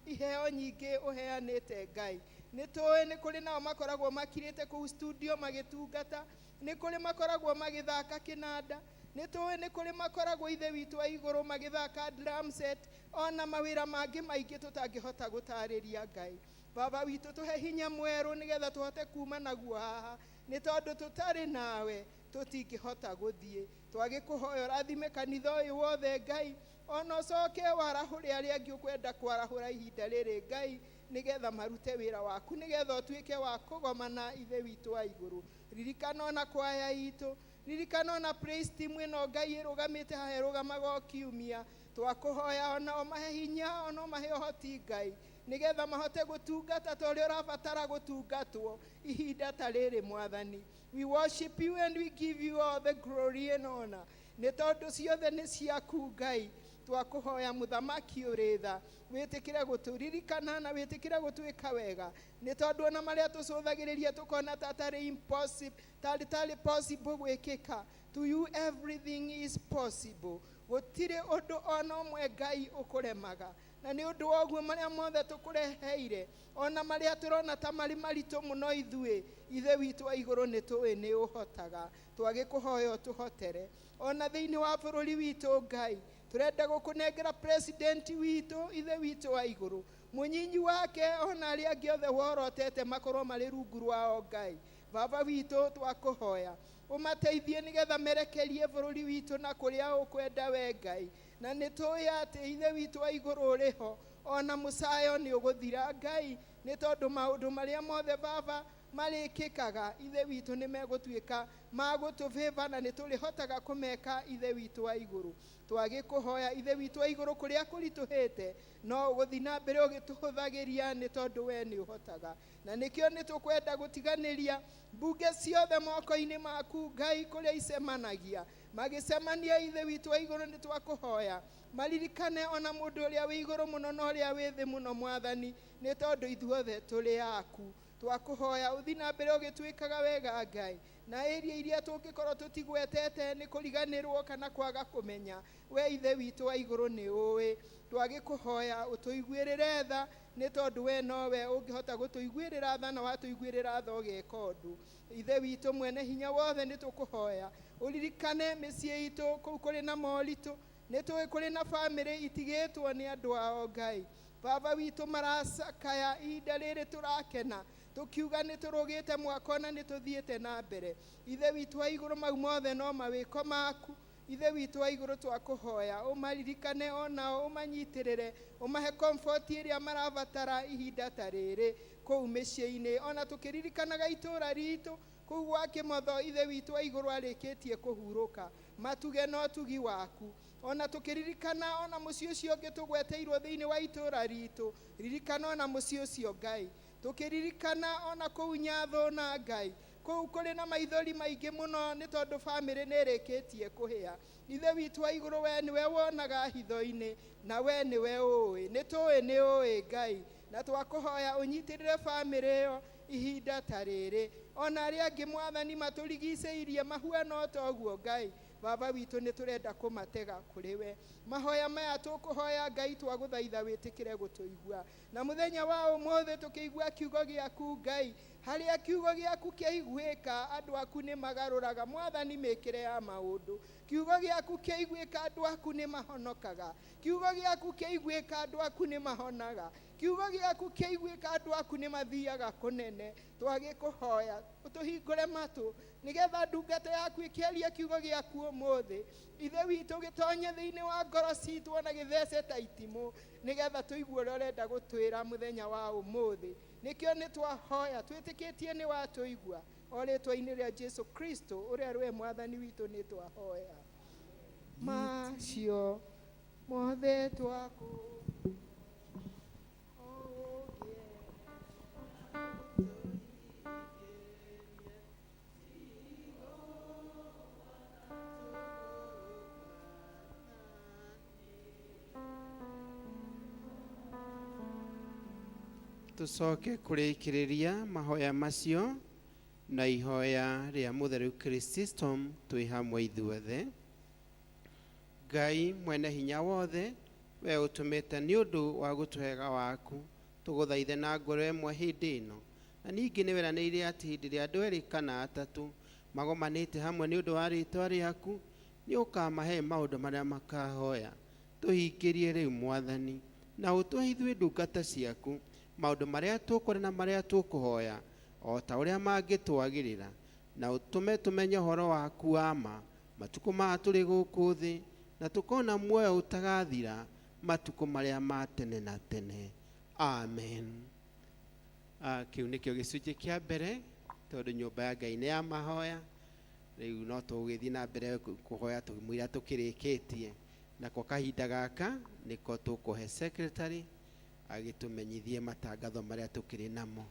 iheo nyingĩ ũheanĩte. Ngai, nĩ tũĩ nĩ kũrĩ nao makoragwo makirĩte kũu studio magĩtungata, nĩ kũrĩ makoragwo magĩthaka kĩnanda, nĩ tũĩ nĩ kũrĩ makoragwo, Ithe witũ wa igũrũ, magĩthaka drum set, ona mawĩra mangĩ maingĩ tũtangĩhota gũtarĩria. Ngai Baba witũ, tũhe hinya mwerũ nĩgetha tũhote kuma naguo haha, nĩ tondũ tũtarĩ nawe tũtingĩhota gũthiĩ. Twagĩkũhoya ũrathime kanitha ũyũ wothe, Ngai, ona ũcoke warahũre arĩa angĩ ũkwenda kwarahũra ihinda rĩrĩ, Ngai, nĩgetha marute wĩra waku, nĩgetha ũtuĩke wa kũgomana. Ithe witũ wa igũrũ, ririkana ona kwaya itũ, ririkana ona praise team ĩno, Ngai, ĩrũgamĩte haha, ĩrũgamaga o kiumia. Twakũhoya ona ũmahe hinya, ona ũmahe ũhoti, Ngai, nĩgetha mahote gũtungata ta ũrĩa ũrabatara gũtungatwo ihinda ta rĩrĩ. Mwathani, we worship you and we give you all the glory and honor, nĩ tondũ ciothe nĩ ciaku. Ngai, twakũhoya, Mũthamaki ũrĩ tha, wĩtĩkĩre gũtũririkana na wĩtĩkĩre gũtwĩka wega, nĩ tondũ ona marĩa tũcũthagĩrĩria tũkona ta tarĩ impossible, tarĩ possible gwĩkĩka, to you everything is possible. Gũtirĩ ũndũ ona ũmwe, Ngai, ũkũremaga. Na nĩ ũndũ wa ũguo, marĩa mothe tũkũreheire, ona marĩa tũrona ta marĩ maritũ mũno ithuĩ, Ithe witũ wa igũrũ, nĩ tũĩ nĩ ũhotaga. Twagĩkũhoya ũtũhotere ona thĩinĩ wa bũrũri witũ. Ngai, tũrenda gũkũnengera president witũ, Ithe witũ wa igũrũ, mũnyinyi wake, ona arĩa angĩ othe worotete makorwo marĩ rungu rwao. Ngai Baba witũ, twakũhoya ũmateithie nĩgetha merekerie bũrũri witũ na kũrĩa ũkwenda we, Ngai. Na nĩ tũĩ atĩ, Ithe witũ wa igũrũ, ũrĩ ho, ona mũcayo nĩ ũgũthira, Ngai, nĩ tondũ maũndũ marĩa mothe, Baba, marĩkĩkaga, Ithe witũ, nĩ megũtuĩka magũtũbĩba na nĩ tũrĩhotaga kũmeka. Ithe witũ wa igũrũ, twagĩkũhoya, Ithe witũ wa igũrũ, kũrĩa kũritũhĩte no ũgũthiĩ na mbere ũgĩtũhũthagĩria, nĩ tondũ we nĩ ũhotaga. Na nĩkĩo nĩ tũkwenda gũtiganĩria mbunge ciothe moko-inĩ maku, Ngai, kũrĩa icemanagia magĩcemania. Ithe witũ wa igũrũ, nĩ twakũhoya maririkane ona mũndũ ũrĩa wĩ igũrũ mũno na ũrĩa wĩ thĩ mũno, Mwathani, nĩ tondũ ithuothe tũrĩ aku. Twakũhoya ũthi na mbere ũgĩtwĩkaga wega, Ngai, na area iria tũngĩkorwo tũtigwetete nĩ kũriganĩrwo kana kwaga kũmenya, we Ithe witũ wa igũrũ nĩ ũĩ. Twagĩkũhoya ũtũiguĩrĩre tha, nĩ tondũ we nowe ũngĩhota gũtũiguĩrĩra tha, na watũiguĩrĩra tha ũgeka ũndũ. Ithe witũ mwene hinya wothe, nĩ tũkũhoya ũririkane mĩciĩ itũ kũu kũrĩ na moritũ. Nĩ tũĩ kũrĩ na bamĩrĩ itigĩtwo nĩ andũ ao, Ngai Baba witũ, maracakaya ihinda rĩrĩ tũrakena tũkiuga nĩ tũrũgĩte mwaka ona nĩ tũthiĩte na mbere. Ithe witũ wa igũrũ, mau mothe no mawĩko maku. Ithe witũ wa igũrũ, twakũhoya ũmaririkane onao, ũmanyitĩrĩre, ũmahe comfort ĩrĩa marabatara ihinda ta rĩrĩ kũu mĩciĩ-inĩ, ona tũkĩririkanaga itũũra ritũ kũu gwa Kĩmotho. Ithe witũ wa igũrũ, arĩkĩtie kũhurũka, matuge na ũtugi waku. Ona tũkĩririkana ona mũciĩ ũcio ũngĩ tũgweteirwo thĩinĩ wa itũũra ritũ, ririkana ona mũciĩ ũcio Ngai. Tũkĩririkana ona kũu Nyathũ na Ngai, kũu kũrĩ na maithori maingĩ mũno nĩ tondũ bamĩrĩ nĩ ĩrĩkĩtie kũhĩa. Ithe witũ wa igũrũ, we nĩwe wonaga hitho-inĩ na we nĩwe ũĩ, nĩ tũĩ nĩ ũĩ Ngai, na twakũhoya ũnyitĩrĩre bamĩrĩ ĩyo ihinda ta rĩrĩ. Ona arĩa angĩ Mwathani matũrigicĩirie mahuana o ta ũguo Ngai, Baba witũ nĩ tũrenda kũmatega kũrĩ we. Mahoya maya tũkũhoya Ngai, twagũthaitha wĩtĩkĩre gũtũigua. Na mũthenya wa ũmũthĩ tũkĩigua kiugo gĩaku Ngai, harĩa kiugo gĩaku kĩaiguĩka andũ aku nĩ magarũraga Mwathani mĩkĩre ya maũndũ. Kiugo gĩaku kĩaiguĩka andũ aku nĩ mahonokaga. Kiugo gĩaku kĩaiguĩka andũ aku nĩ mahonaga. Kiugo gĩaku kĩaiguĩka andũ aku nĩ mathiaga kũnene. Twagĩkũhoya ũtũhingũre matũ nĩgetha ndungata yaku ĩkĩaria kiugo gĩaku ũmũthĩ, Ithe witũ gĩtonye thĩinĩ wa ngoro citũ ona gĩthece ta itimũ, nĩgetha tũigue ũrĩa ũrenda gũtwĩra mũthenya wa ũmũthĩ. Nĩkĩo nĩ twahoya twĩtĩkĩtie nĩ watũigua, o rĩtwa-inĩ rĩa Jesu Kristo ũrĩa rwe Mwathani witũ nĩ twahoya. Macio mothe twakũ Tũcoke kũrĩkĩrĩria mahoya macio na ihoya rĩa Mũtheru Chrysostom twĩ hamwe ithuothe. Ngai mwene hinya wothe, we ũtũmĩte nĩ ũndũ wa gũtũhega waku tũgũthaithe na ngoro ĩmwe hĩndĩ ĩno, na ningĩ nĩ weranĩire atĩ hĩndĩ ĩrĩa andũ erĩ kana atatũ magomanĩte hamwe nĩ ũndũ wa rĩĩtwa rĩaku, nĩ ũkamahe maũndũ marĩa makahoya. Tũhingĩrie rĩu Mwathani, na ũtũhe ithuĩ ndungata ciaku maũndũ marĩa tũkwenda na marĩa tũkũhoya o ta ũrĩa mangĩtwagĩrĩra, na ũtũme tũmenye ũhoro waku wa ma matukũ maya tũrĩ gũkũ thĩ, na tũkona muoyo ũtagathira matukũ marĩa ma tene na tene. Amen. Kĩu nĩkĩo gĩcunjĩ kĩa mbere, tondũ nyũmba ya Ngai nĩ ya mahoya. Rĩu no tũgĩthiĩ na mbere kũhoya tũmũira tũkĩrĩkĩtie. Nako kahinda gaka nĩko tũkũhe secretary agĩtũmenyithie matangatho marĩa tũkĩrĩ namo.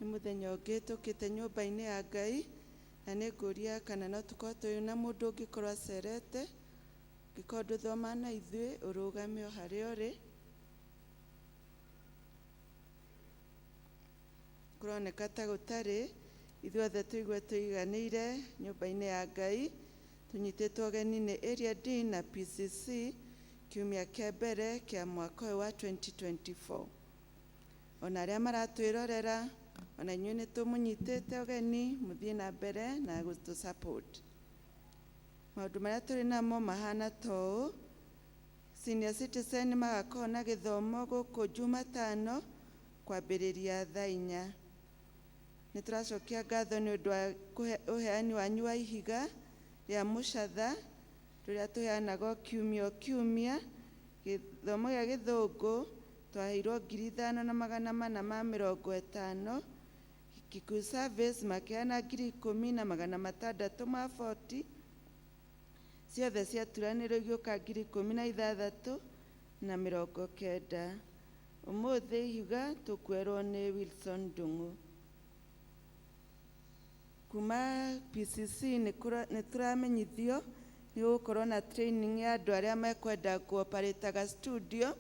Nĩ mũthenya ũngĩ tũkĩte nyũmba-inĩ ya Ngai, na nĩ ngũria kana no tũkorwo twĩ na mũndũ ũngĩkorwo acerete, ũngĩkorwo ndũthoma na ithuĩ ũrũgame o harĩa ũrĩ. Kũroneka ta gũtarĩ, ithuothe tũigue tũiganĩire nyũmba-inĩ ya Ngai, tũnyitĩtwo ũgeni nĩ Area D na PCC kiumia kĩa mbere kĩa mwaka ũyũ wa 2024. Ona arĩa maratwĩrorera, ona inyuĩ nĩ tũmũnyitĩte ũgeni mũthiĩ na mbere na gũtũ support. Maũndũ marĩa tũrĩ namo mahana ta ũũ: senior citizen nĩ magakorwo na gĩthomo gũkũ Jumatano kwambĩrĩria thaa inya. Nĩ tũracokia ngatho nĩ ũndũ wa ũheani wanyu wa ihiga rĩa mũcatha rũrĩa tũheanaga o kiumia o kiumia. Gĩthomo gĩa gĩthũngũ twaheirwo 5450, Kikuyu Service makĩheana 10640, ciothe ciaturanĩrwo igĩũka 16090. Ũmũthĩ ihiga tũkuerwo nĩ Wilson Ndung'u. Kuma PCC nĩ tũramenyithio nĩ gũgũkorwo na training ya andũ arĩa mekwenda kũoparĩtaga studio,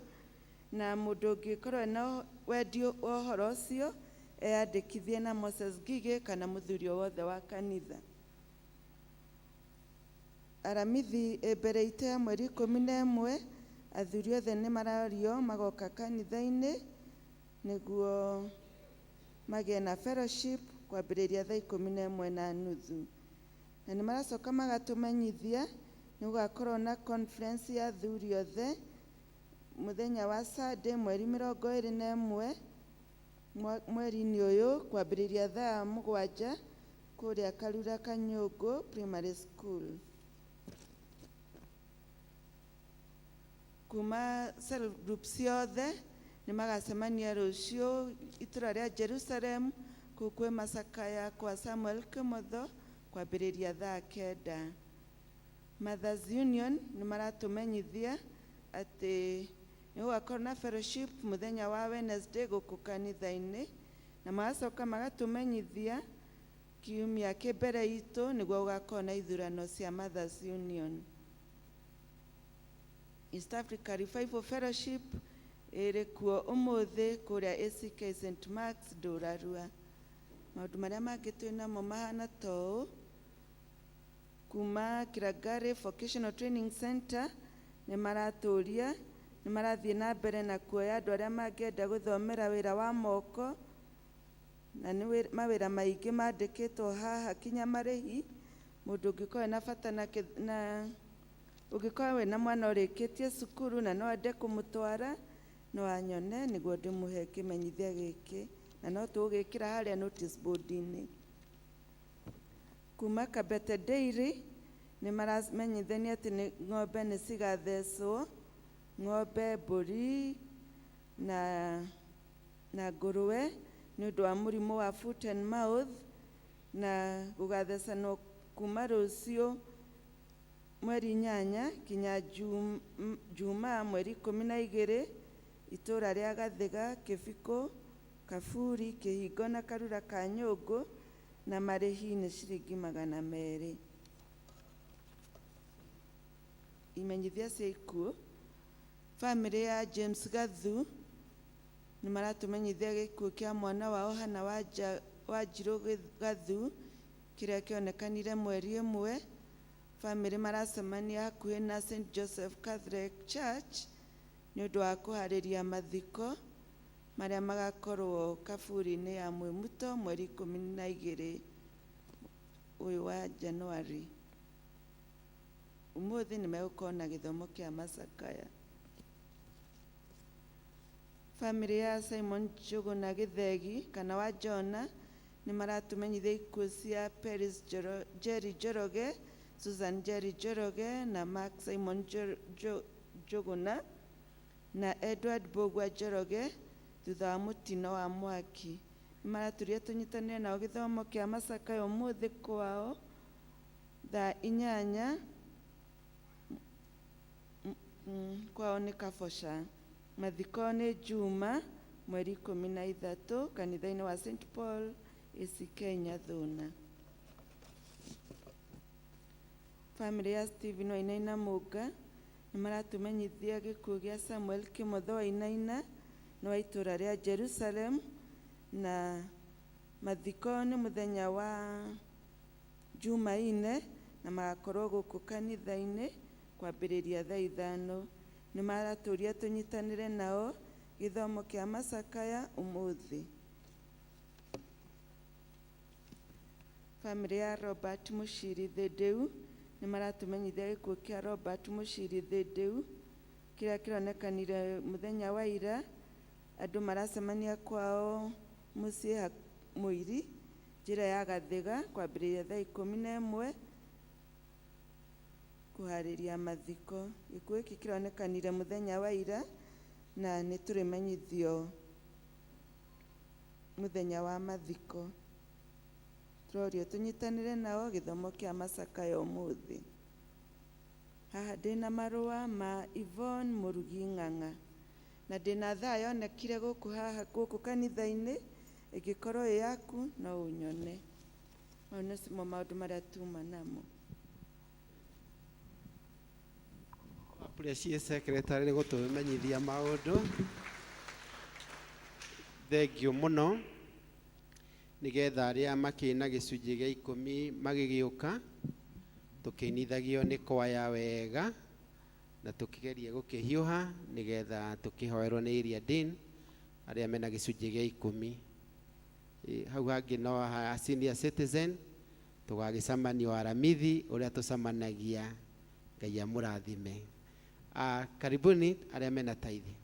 na mũndũ ũngĩkorwo ena wendi wa ũhoro ũcio eyandĩkithie na Moses Ngigĩ kana mũthuri o wothe wa kanitha. Aramithi ĩ mbere itũ ya mweri 11 Athuri othe nĩ marorio magoka kanitha-inĩ nĩguo magĩe na fellowship kwambĩrĩria thaa 11:30. Na nĩ maracoka magatũmenyithia nĩ gũgakorwo na conference ya athuri othe mũthenya wa Sunday mweri 21 mweri-inĩ ũyũ kwambĩrĩria thaa 7 kũrĩa Karura Kanyũngũ Primary School. Kuma cell group ciothe nĩ magacemania rũciũ itũra rĩa Jerusalem kũu kwĩ macakaya kwa Samuel Kĩmotho kwambĩrĩria thaa 9. Mothers Union nĩ maratũmenyithia atĩ nĩ gũgakorwo na fellowship mũthenya wa Wednesday gũkũ kanitha-inĩ, na magacoka magatũmenyithia kiumia kĩ mbere itũ nĩguo gũgakorwo na ithurano cia Mothers Union. East Africa Revival Fellowship ĩrĩ kuo ũmũthĩ kũrĩa ACK St Mark's Ndũrarua. Maũndũ marĩa mangĩ twĩ namo mahana ta ũũ: kuma Kirangari Vocational Training Center nĩ maratũria, nĩ marathiĩ na mbere na kuoya andũ arĩa mangĩenda gũthomera wĩra wa moko, na nĩ mawĩra maingĩ mandĩkĩtwo haha kinya marĩhi. Mũndũ ũngĩkorwo na bata na na ũngĩkorwo wĩna mwana ũrĩkĩtie cukuru na no ende kũmũtwara, no anyone nĩguo ndĩmũhe kĩmenyithia gĩkĩ, na no tũgũgĩkĩra harĩa notice board-inĩ. Kuma Kabete Dairy nĩ maramenyithania atĩ nĩ ng'ombe nĩ cigathecwo, ng'ombe, mbũri na ngũrwe nĩ ũndũ wa mũrimũ wa foot and mouth, na gũgathecanwo kuma rũciũ mweri 8 kinya Jumaa mweri 12 itũra rĩa Gathiga, Kĩbikũ, Kaburi, Kĩhingo na Karura ka Nyũngũ, na marĩhi nĩ ciringi 200. Imenyithia cia ikuũ: bamĩrĩ ya James Gathu nĩ maratũmenyithia gĩkuũ kĩa mwana wao Hana Wanjirũ Gathu kĩrĩa kĩonekanire mweri 1. Bamĩrĩ maracemania hakuhĩ na St Joseph Catholic Church nĩ ũndũ wa kũharĩria mathiko marĩa magakorwo kaburi-inĩ ya Mwĩmuto mweri 12 ũyũ wa Januari. Ũmũthĩ nĩ megũkorwo na gĩthomo kĩa macakaya. Bamĩrĩ ya Simon Njũgũna Gĩthegi kana wa Jona nĩ maratũmenyithia ikuũ cia Peris Jerry Njoroge, Susan Jerry Njoroge na Mark Simon Njũgũna na Edward Mbũgua Njoroge thutha wa mũtino wa mwaki. Nĩ maratũria tũnyitanĩre nao gĩthomo kĩa macakaya ũmũthĩ kwao thaa 8 kwao nĩ Kaboca. Mathiko nĩ Juma mweri 13 kanitha-inĩ wa St Paul ACK Nyathuna. Bamĩrĩ ya Stephen Wainaina Mũnga nĩ maratũmenyithia gĩkuũ gĩa Samuel Kĩmotho Wainaina nĩ wa itũra rĩa Jerusalem, na mathiko nĩ mũthenya wa Jumaine na magakorwo gũkũ kanitha-inĩ kwambĩrĩria thaa 5. Nĩ maratũria tũnyitanĩre nao gĩthomo kĩa macakaya ũmũthĩ. Bamĩrĩ ya Robert Mũciri Thĩndĩu nĩ maratũmenyithia gĩkuũ kĩa Robert Mũciri Thĩndĩu kĩrĩa kĩronekanire mũthenya wa ira. Andũ maracemania kwao mũciĩ Mũiri njĩra ya Gathiga kwambĩrĩria thaa 11 kũharĩria mathiko. Gĩkuũ gĩkĩ kĩronekanire mũthenya wa ira na nĩ tũrĩmenyithio mũthenya wa mathiko. Tũrorio tũnyitanĩre nao gĩthomo kĩa macakaya ũmũthĩ. Haha ndĩna marũa ma Yvonne Mũrugi Ng'ang'a na ndĩna thaa yonekire gũkũ haha gũkũ kanitha-inĩ, ĩngĩkorwo ĩ yaku no ũnyone. Mau nĩmo maũndũ marĩa tuma namo. Appreciate secretary nĩ gũtũmenyithia maũndũ. Thengiũ mũno nĩgetha arĩa makĩrĩ na gĩcunjĩ gĩa 10 magĩgĩũka tũkĩinithagio nĩ kwaya wega. Na tũkĩgerie gũkĩhiũha nĩgetha tũkĩhoerwo nĩ area dean arĩa mena gĩcunjĩ gĩa 10. Hau hangĩ no ha senior citizen, tũgagĩcemanio Aramithi ũrĩa tũcemanagia. Ngai amũrathime. Karibuni arĩa mena tithe.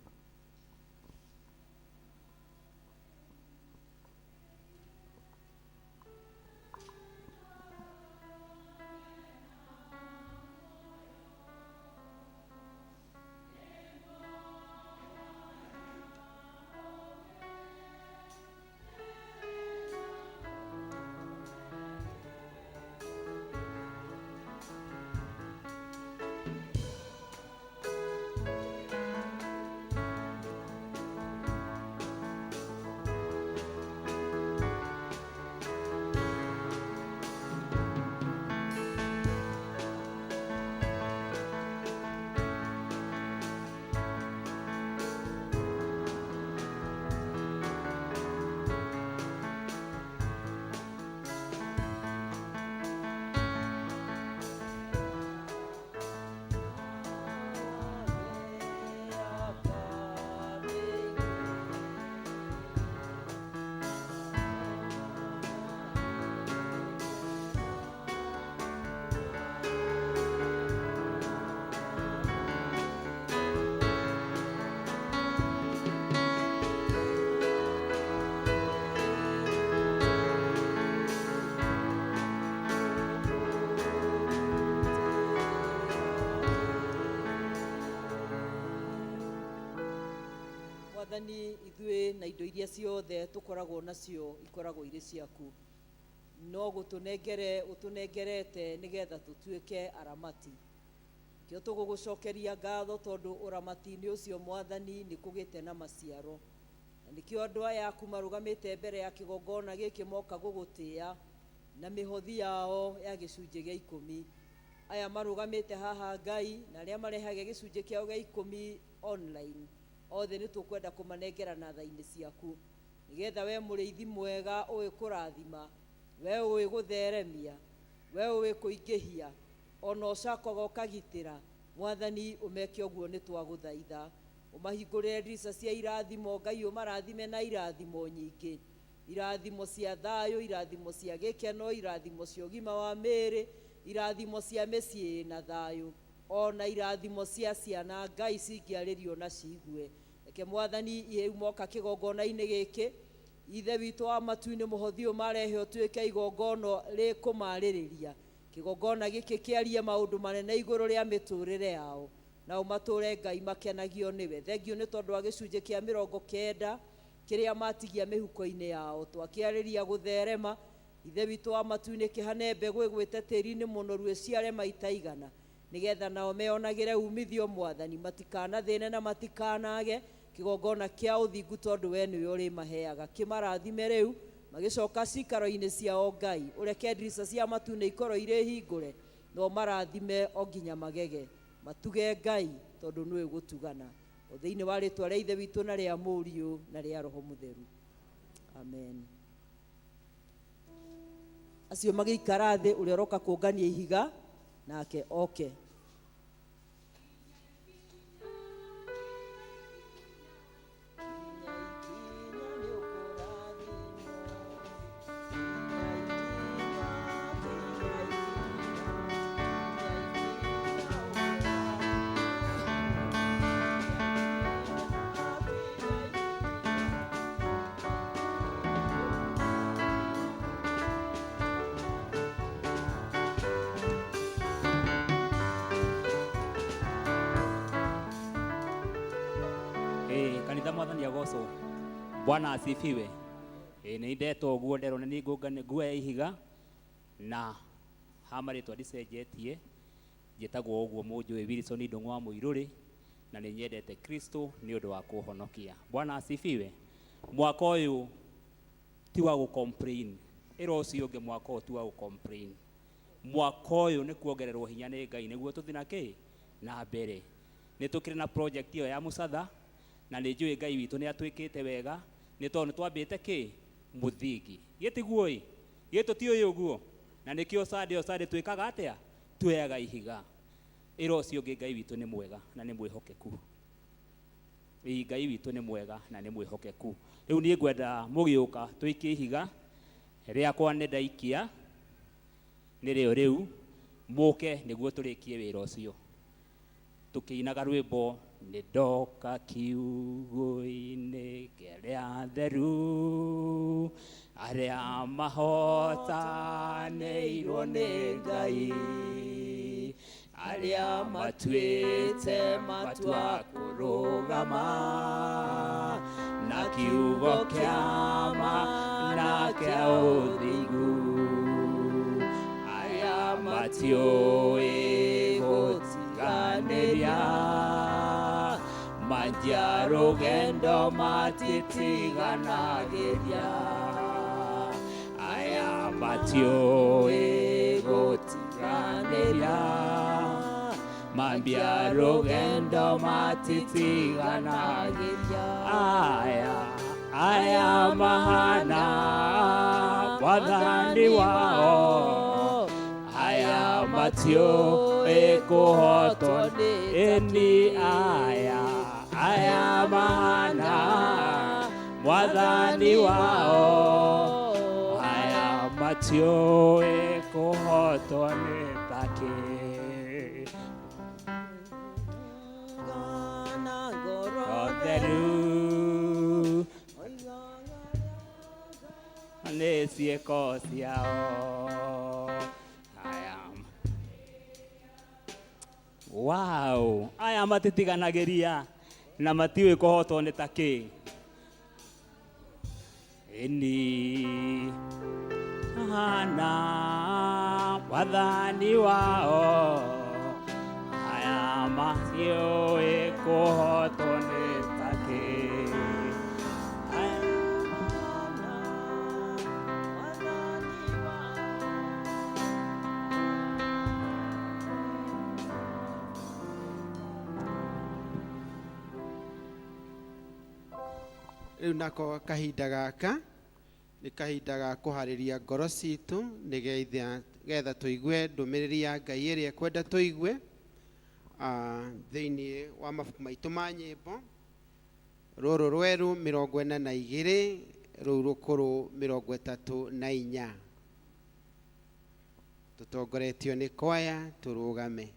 Mwathani, ithuĩ na indo iria ciothe tũkoragwo nacio ikoragwo irĩ ciaku, no gũtũnengere ũtũnengerete nĩgetha tũtuĩke aramati. Kĩo tũgũgũcokeria ngatho tondũ ũramati-inĩ ũcio Mwathani nĩ kũgĩte na maciaro, na nĩkĩo andũ aya aku marũgamĩte mbere ya kĩgongona gĩkĩ moka gũgũtĩĩa na mĩhothi yao ya gĩcunjĩ gĩa 10. Aya marũgamĩte haha Ngai na arĩa marehaga gĩcunjĩ kĩao gĩa 10 online, othe nĩ tũkwenda kũmanengera na tha-inĩ ciaku, nĩgetha we mũrĩithi mwega ũĩ kũrathima, we ũĩ gũtheremia, we ũĩ kũingĩhia, ona ũcakoga ũkagitĩra. Mwathani ũmeke ũguo nĩ twagũthaitha. Ũmahingũrĩre ndirica cia irathimo Ngai, ũmarathime na irathimo nyingĩ, irathimo cia thayũ, irathimo cia gĩkeno, irathimo cia ũgima wa mĩĩrĩ, irathimo cia mĩciĩ na thayũ, ona irathimo cia ciana Ngai cingĩarĩrio na ciigue. Reke Mwathani rĩu moka kĩgongona-inĩ gĩkĩ, Ithe witũ wa matu-inĩ, mũhothi ũyũ marehe ũtuĩke igongona rĩkũmarĩrĩria. Kĩgongona gĩkĩ kĩarie maũndũ manene igũrũ rĩa mĩtũrĩre yao, na ũmatũre Ngai makenagio nĩwe. Thengiũ nĩ tondũ wa gĩcunjĩ kĩa 90 kĩrĩa matigia mĩhuko-inĩ yao, twakĩarĩria gũtherema. Ithe witũ wa matu-inĩ, kĩhane mbegũ ĩgwĩte tĩri-inĩ mũnoru ĩciare maita 100, nĩgetha nao meonagĩre umithio Mwathani, matikanathĩne na matikanage kĩgongona kĩa ũthingu, tondũ we nĩwe ũrĩmaheaga. Kĩmarathime rĩu magĩcoka cikaro-inĩ ciao Ngai, ũreke ndirica cia matu-inĩ ikorwo irĩ hingũre, na ũmarathime o nginya magege. Matuge Ngai tondũ nĩwe gũtugana. O thĩinĩ wa rĩtwa rĩa Ithe witũ na rĩa Mũriũ na rĩa Roho Mũtheru, amen. Acio magĩikara thĩ, ũrĩa ũroka kũngania ihiga nake oke. Kanitha Mwathani agocwo. Bwana asifiwe. Nĩ ndetwo ũguo nderwo nĩ ngũngane nguoya ihiga na ha marĩtwa ndicenjetie, njĩtagwo ũguo mũnjũĩ Wilson Ndung'u wa Mũirũrĩ, na nĩ nyendete Kristo nĩ ũndũ wa kũhonokia. Bwana asifiwe. Mwaka ũyũ ti wa gũ-complain, ĩra ũcio ũngĩ mwaka ũyũ ti wa gũ-complain. Mwaka ũyũ nĩ kuongererwo hinya nĩ Ngai nĩguo tũthiĩ na kĩ na mbere. Nĩ tũkĩrĩ na project ĩyo ya Mũcatha, na nĩ njũĩ Ngai witũ nĩ atwĩkĩte wega, nĩ tondũ nĩ twambĩte kĩ mũthingi. Gĩtiguo ĩ, gĩtũ ti ũyũ ũguo, na nĩkĩo Sunday o Sunday twĩkaga atĩa? Tuoyaga ihiga. Ĩra ũcio ũngĩ Ngai witũ nĩ mwega na nĩ mwĩhokeku. Ĩĩ Ngai witũ nĩ mwega na nĩ mwĩhokeku. Rĩu niĩ ngwenda mũgĩũka tũikie ihiga rĩakwa nĩ ndaikia nĩrĩo rĩu mũke nĩguo tũrĩkie wĩra ũcio. Tũkĩinaga rwĩmbo nĩ ndoka kiugũ-inĩ kĩrĩa theru arĩa mahotanĩirwo nĩ Ngai arĩa matuĩte matua kũrũgama na kiugo kĩa ma na kĩa ũthingu arĩa matiũĩ gũtiganĩria manjia rũgendo matitiganagĩria aya matiũĩ gũtiganĩria mambia rũgendo matitiganagĩria aya aya mahana mwathani wao aya matiũĩ kũhotwo ĩni aya aya mahana mwathani wao aya matiũĩ kũhotwo nĩ takĩ. Theru nĩ ciĩko ciao aya wow aya matitiganagĩria na matiũĩ kũhotwo nĩ takĩ ĩni hana wathani wao aya matiũĩ kũhotwo nĩ takĩ. Rĩu nako kahinda gaka nĩ kahinda ga kũharĩria ngoro citũ nĩgetha tũigue ndũmĩrĩri ya Ngai ĩrĩa ekwenda tũigue thĩinĩ wa mabuku maitũ ma nyĩmbo rũrũ rwerũ 42 rũu rũkũrũ 34 tũtongoretio nĩ kwaya tũrũgame.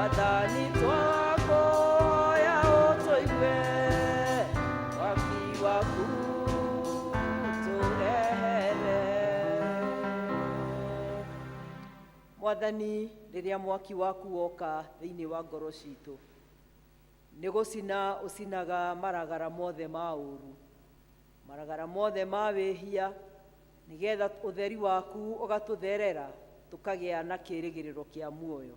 Mwathani twakũhoya ũtũigue, mwaki waku tũrehere. Mwathani, rĩrĩa mwaki waku woka thĩinĩ wa ngoro citũ, nĩ gũcina ũcinaga maragara mothe ma ũru, maragara mothe ma wĩhia, nĩgetha ũtheri waku ũgatũtherera, tũkagĩa na kĩrĩgĩrĩro kĩa muoyo.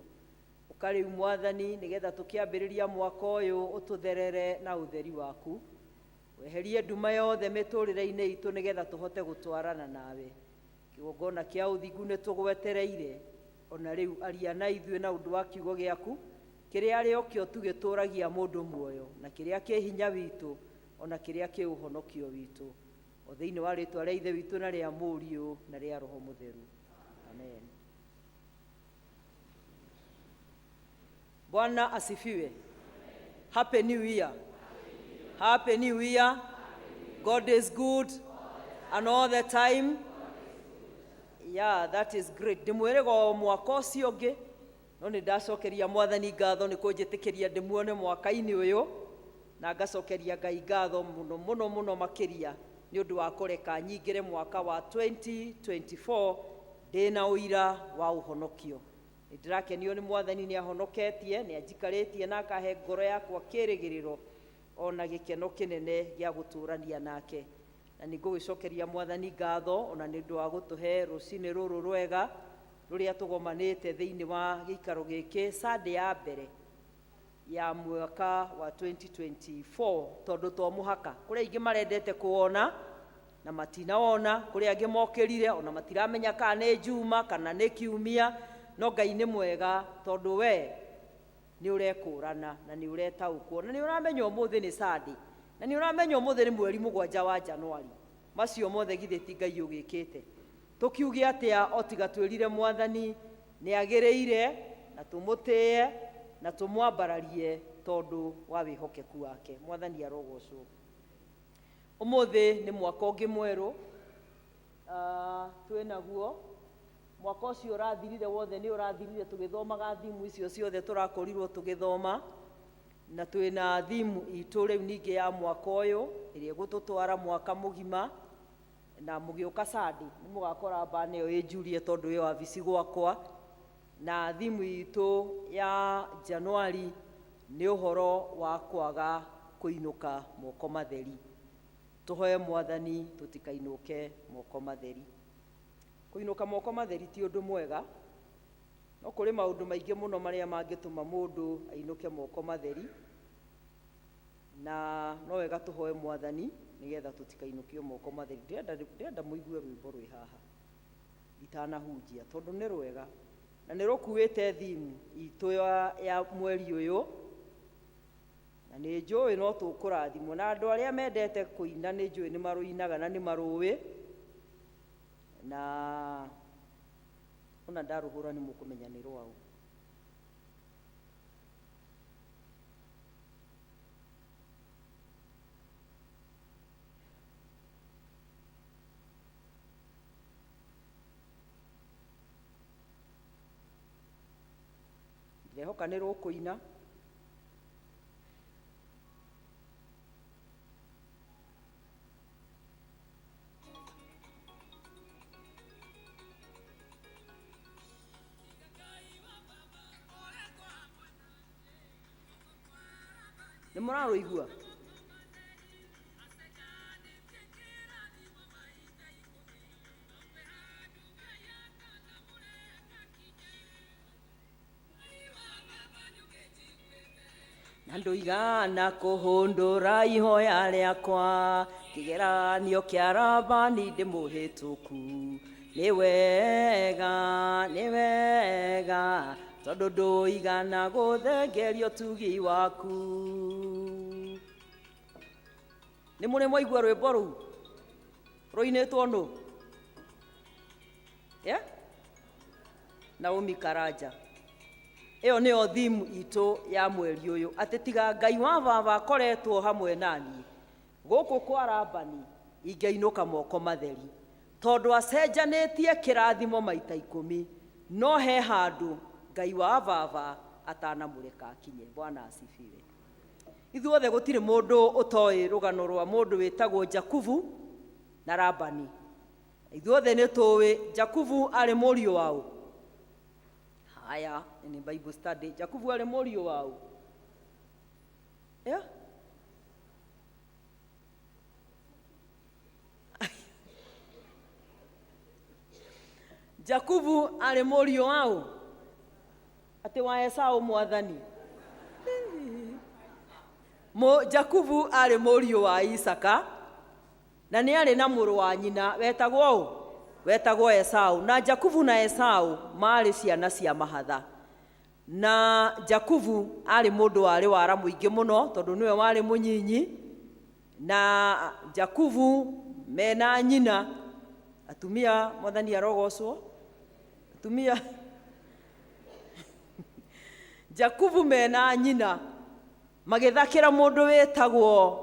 Ũka rĩu Mwathani, nĩgetha tũkĩambĩrĩria mwaka ũyũ ũtũtherere na ũtheri waku, weherie nduma yothe mĩtũrĩre-inĩ itũ, nĩgetha tũhote gũtwarana nawe. Kĩgongona kĩa ũthingu nĩ tũgwetereire, ona rĩu aria na ithuĩ na ũndũ wa kiugo gĩaku, kĩrĩa arĩ o kĩo tu gĩtũragia mũndũ muoyo, na kĩrĩa kĩ hinya witũ, ona kĩrĩa kĩ ũhonokio witũ, o thĩinĩ wa rĩtwa rĩa Ithe witũ na rĩa Mũriũ na rĩa Roho Mũtheru, amen. Bwana asifiwe. Happy New Year. Happy New Year. God is good and all the time. Yeah, that is great. Ndĩmwĩrĩga o mwaka ũcio ũngĩ, no nĩ ndacokeria Mwathani ngatho nĩ kũnjĩtĩkĩria ndĩmuone mwaka-inĩ ũyũ, na ngacokeria Ngai ngatho mũno mũno mũno makĩria nĩ ũndũ wa kũreka nyingĩre mwaka wa 2024 ndĩna ũira wa ũhonokio. Nĩ ndĩrakenio nĩ Mwathani, nĩ ahonoketie, nĩ anjikarĩtie na akahe ngoro yakwa kĩrĩgĩrĩro ona gĩkeno kĩnene gĩa gũtũrania nake. Na nĩ ngũgĩcokeria Mwathani ngatho ona nĩ ũndũ wa gũtũhe rũcinĩ rũrũ rwega rũrĩa tũgomanĩte thĩinĩ wa gĩikaro gĩkĩ Sunday ya mbere ya mwaka wa 2024, tondũ to mũhaka kũrĩ aingĩ marendete kuona na matinawona, kũrĩ angĩ mokĩrire ona matiramenya kana nĩ Juma kana nĩ kiumia, no Ngai nĩ mwega tondũ we nĩ ũrekũrana na nĩ ũretaũkwo na nĩ ũramenya ũmũthĩ nĩ Sunday na nĩ ũramenya ũmũthĩ nĩ mweri 7 wa Januari. Macio mothe githĩ ti Ngai ũgĩkĩte? Tũkiuge atĩa o tiga twĩrire Mwathani nĩ agĩrĩire na tũmũtĩe na tũmwambararie tondũ wa wĩhokeku wake. Mwathani arogocwo. Ũmũthĩ nĩ mwaka ũngĩ mwerũ, twĩnaguo. Mwaka ũcio ũrathirire wothe nĩ ũrathirire tũgĩthomaga thimu icio ciothe tũrakorirwo tũgĩthoma, na twĩna thimu itũ rĩu ningĩ ya mwaka ũyũ ĩrĩa ĩgũtũtwara mwaka mũgima. Na mũgĩũka Sunday nĩ mũgakora bana ĩyo ĩnjurie tondũ ĩyo wabici gwakwa. Na thimu itũ ya Januari nĩ ũhoro wa kwaga kũinũka moko matheri. Tũhoe Mwathani tũtikainũke moko matheri. Kũinũka moko matheri ti ũndũ mwega, no kũrĩ maũndũ maingĩ mũno marĩa mangĩtũma mũndũ ainũke moko matheri, na no wega tũhoe Mwathani nĩgetha tũtikainũkio moko matheri. Ndĩrenda mũigue rwĩmbo rwĩ haha itanahunjia tondũ nĩ rwega na nĩ rũkuĩte thimu itũ ya mweri ũyũ, na nĩ njũĩ no tũkũrathimwo, na andũ arĩa mendete kũina nĩ njũĩ nĩ marũinaga na nĩ marũĩ, na ona ndarũhũra nĩ mũkũmenya nĩ rwaũ. Ndirehoka nĩ rũkũina. Nĩ mũrarũigua? Na ndũigana kũhũndũra ihoya rĩakwa, kĩgeranio kĩa Labani ndĩmũhĩtũku. Nĩ wega, nĩ wega, tondũ ndũigana gũthengeria ũtugi waku. Nĩ mũrĩ mwaigua rwĩmbo rũu rũinĩtwo nũ? Yeah? Naomi Karanja. Ĩyo nĩyo thimu itũ ya mweri ũyũ, atĩ tiga Ngai wa baba akoretwo hamwe naniĩ gũkũ kwa Labani ingĩinũka moko matheri, tondũ acenjanĩtie kĩrathimo maita 10, no he handũ Ngai wa baba Atanamũreka akinye. Bwana asifiwe. Ithuothe gũtirĩ mũndũ ũtoĩ rũgano rwa mũndũ wĩtagwo Jakubu na Labani. Ithuothe nĩ tũĩ Jakubu arĩ mũriũ waũ. Haya, nĩ Bible study. Jakubu arĩ mũriũ waũ? Yeah? Jakubu arĩ mũriũ waũ? Atĩ wa Esau mwathani. Jakubu arĩ mũriũ wa Isaka na nĩ arĩ na mũrũ wa nyina wetagwo ũ? Wetagwo Esau. Na Jakubu na Esau maarĩ ciana cia mahatha. Na Jakubu arĩ mũndũ warĩ wara mũingĩ mũno tondũ nĩwe warĩ mũnyinyi. Na Jakubu mena nyina, atumia mwathani arogocwo, atumia Jakubu mena nyina magĩthakĩra mũndũ wĩtagwo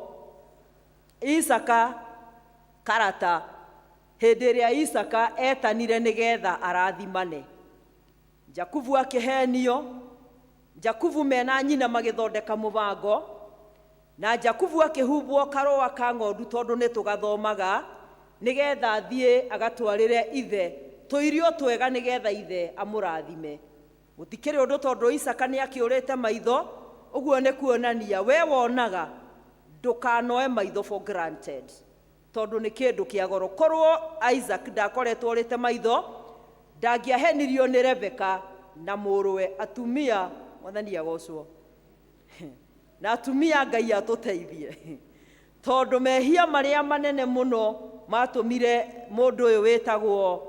Isaka karata hĩndĩ ĩrĩa Isaka etanire nĩgetha arathimane. Jakubu akĩhenio. Jakubu mena nyina magĩthondeka mũbango, na Jakubu akĩhumbwo karũa ka ng'ondu tondũ nĩ tũgathomaga nĩgetha athiĩ agatwarĩre ithe tũirio twega nĩgetha ithe amũrathime. Gũtikĩrĩ ũndũ tondũ Isaka nĩ akĩũrĩte maitho, ũguo nĩ kuonania we wonaga ndũkanoe maitho for granted tondũ nĩ kĩndũ kĩa goro. Korwo Isaac ndakoretwo orĩte maitho, ndangĩahenirio nĩ Rebeka na mũrũwe. Atumia mwathani agocwo, na atumia Ngai atũteithie tondũ mehia marĩa manene mũno matũmire mũndũ ũyũ wĩtagwo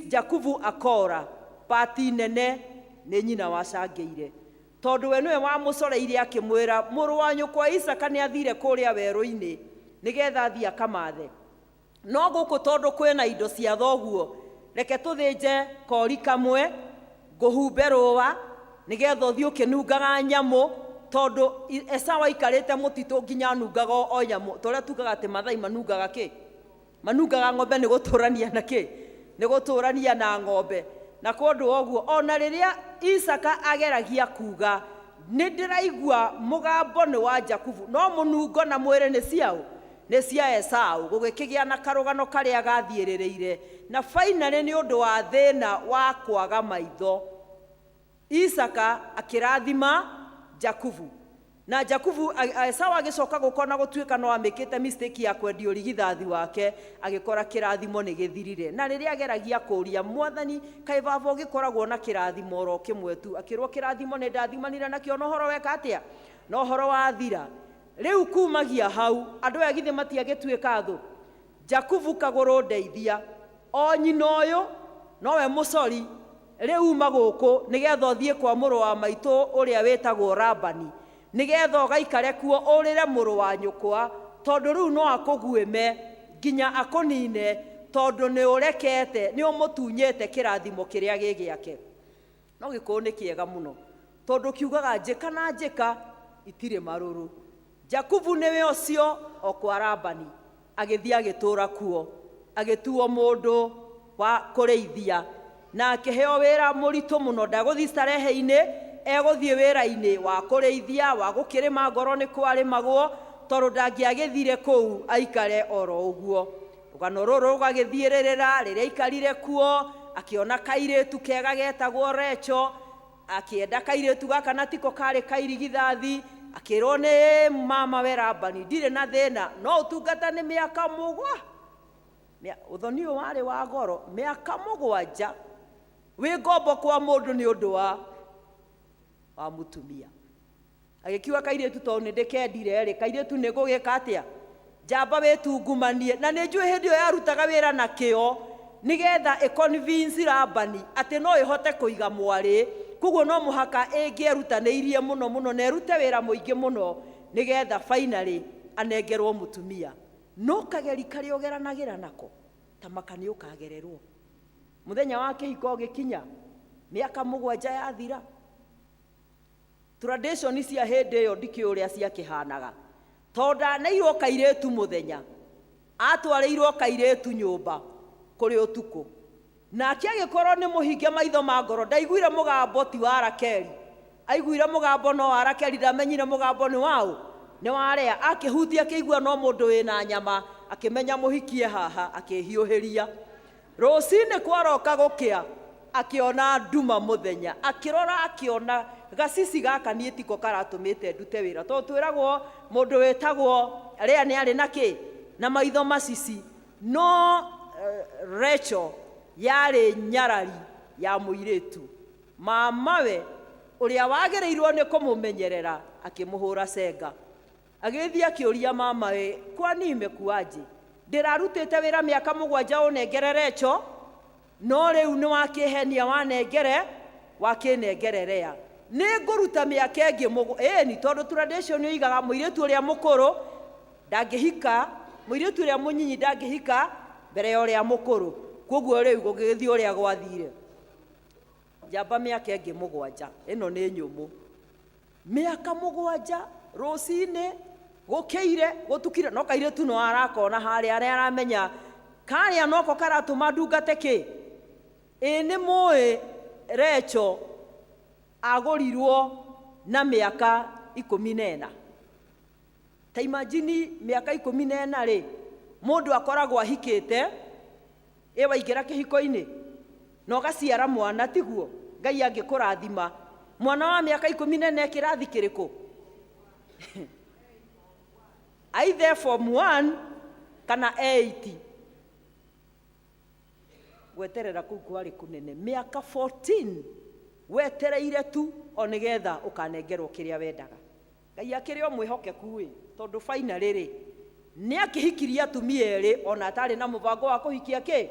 Jakubu akora pati nene nĩ nyina wacangĩire tondũ we nĩwe wamũcoreire akĩmwĩra mũrũ wa nyũkwa Isaka nĩ athire kũrĩa werũ-inĩ nĩgetha athiĩ akamathe. No gũkũ tondũ kwĩna indo cia thoguo, reke tũthĩnje kori kamwe ngũhumbe rũa nĩgetha ũthiĩ ũkĩnungaga nyamũ tondũ Esau aikarĩte mũtitũ nginya anungaga o nyamũ. Ta ũrĩa tugaga atĩ Mathai manungaga kĩ? Manungaga ng'ombe nĩ gũtũrania na kĩ? Nĩ gũtũrania na ng'ombe. Na kwa ũndũ wa ũguo ona rĩrĩa Isaka ageragia kuga nĩ ndĩraigua mũgambo nĩ wa Jakubu no mũnungo na mwĩrĩ nĩ ciaũ? Nĩ cia Esau. Gũgĩkĩgĩa na karũgano karĩa gathiĩrĩrĩire na finally nĩ ũndũ wa thĩna wa kwaga maitho Isaka akĩrathima Jakubu. Na Jakubu Esau agĩcoka gũkona gũtuĩka no amĩkĩte mistake ya kwendia ũrigithathi wake, agĩkora kĩrathimo nĩ gĩthirire. Na rĩrĩa ageragia kũũria mwathani kaĩ baba ũgĩkoragwo na kĩrathimo oro kĩmwe tu, akĩrwo kĩrathimo nĩ ndathimanire nakĩo na ũhoro weka atĩa? Na ũhoro wathira. Rĩu kumagia hau andũ aya githĩ matiagĩtuĩka thũ. Jakubu kagũrũ ndeithia o nyina ũyũ nowe mũcori rĩu uma gũkũ nĩgetha ũthiĩ kwa mũrũ wa maitũ ũrĩa wĩtagwo Labani nĩgetha ũgaikare kuo ũrĩre mũrũ wa nyũkwa tondũ rĩu no akũguĩme nginya akũnine tondũ nĩ ũrekete nĩ ũmũtunyĩte kĩrathimo kĩrĩa gĩ gĩake. No gĩkũyũ nĩ kĩega mũno tondũ kiugaga njĩka na njĩka itirĩ marũrũ. Jakubu nĩwe ũcio o kwa Labani agĩthiĩ agĩtũũra kuo, agĩtuo mũndũ wa kũrĩithia na akĩheo wĩra mũritũ mũno. Ndagũthiĩ starehe-inĩ, egũthiĩ wĩra-inĩ wa kũrĩithia wa gũkĩrĩma ngoro nĩ kwarĩmagwo tondũ ndangĩagĩthire kũu aikare oro ũguo. Rũgano rũrũ rũgagĩthiĩrĩrĩra rĩrĩa aikarire kuo akĩona kairĩtu kega getagwo Recho, akĩenda kairĩtu gaka na tiko karĩ kairigithathi, akĩrwo nĩ mama we Labani ndirĩ na thĩna no ũtungata nĩ mĩaka mũgwa. Ũthoni ũyũ warĩ wa goro, mĩaka mũgwanja wĩ ngombo kwa mũndũ nĩ ũndũ wa mũtumia. Agĩkiuga kairĩtu tondũ nĩ ndĩkendire rĩ, kairĩtu nĩ ngũgĩka atĩa? Njamba wĩtungumanie. Na nĩ njũĩ hĩndĩ ĩyo yarutaga wĩra na kĩo nĩgetha ĩ-convince Labani atĩ no ĩhote kũiga mwarĩ, koguo no mũhaka ĩngĩerutanĩirie mũno mũno na ĩrute wĩra mũingĩ mũno nĩgetha finally anengerwo mũtumia. No kageri karĩa ũgeranagĩra nako ta maka nĩ ũkagererwo. Mũthenya wa kĩhiko ũgĩkinya, mĩaka mũgwanja yathira. Tradition cia hĩndĩ ĩyo ndikĩũĩ ũrĩa ciakĩhanaga tondũ ndaneirwo kairĩtu mũthenya, atwarĩirwo kairĩtu nyũmba kũrĩ ũtukũ, nake agĩkorwo nĩ mũhinge maitho ma ngoro, ndaiguire mũgambo ti wa Rakeli. Aiguire mũgambo no arakeri, ndamenyire mũgambo nĩ waũ, nĩ wa Lea. Akĩhutia akĩigua no mũndũ wĩna nyama, akĩmenya mũhikie haha, akĩhiũhĩria. Rũcinĩ kwaroka gũkĩa, akĩona nduma mũthenya, akĩrora akĩona gacici gaka niĩ tiko karatũmĩte ndute wĩra, tondũ twĩragwo mũndũ wĩtagwo Lea nĩ arĩ na kĩ na maitho macici. No Rachel yarĩ nyarari ya mũirĩtu, mamawe ũrĩa wagĩrĩirwo nĩ kũmũmenyerera akĩmũhũra cenga. Agĩthiĩ akĩũria mamawe, kwani imekuaje? Ndĩrarutĩte wĩra mĩaka 7 ũnengere Rachel, no rĩu nĩ wakĩhenia wanengere wakĩnengere Lea. Nĩ ngũruta mĩaka ĩngĩ ĩni, tondũ tradition yoigaga mũirĩtu ũrĩa mũkũrũ ndangĩhika, mũirĩtu ũrĩa mũnyinyi ndangĩhika mbere ya ũrĩa mũkũrũ. Koguo rĩu gũgĩthiĩ ũrĩa gwathire. Njamba mĩaka ĩngĩ 7, ĩno nĩ nyũmũ. Mĩaka 7 rũcinĩ gũkĩire gũtukire, no kairĩtu no arakona harĩa arĩa aramenya karĩa noko karatũma ndungate kĩ. Ĩ nĩ mũĩ Rachel agũrirwo na mĩaka 14. Ta imagine mĩaka 14 rĩ, mũndũ akoragwo ahikĩte, ĩ waingĩra kĩhiko-inĩ na ũgaciara mwana, tiguo? Ngai angĩkũrathima mwana wa mĩaka 14 kĩrathi kĩrĩkũ? Either form 1 kana 8. Gweterera kũu kwarĩ kũnene, mĩaka 14 wetereire tu o nĩgetha ũkanengerwo kĩrĩa wendaga. Ngai akĩrĩ o mwĩhokeku ĩ, tondũ finally rĩ nĩ akĩhikirie atumia erĩ ona atarĩ na mũbango wa kũhikia kĩ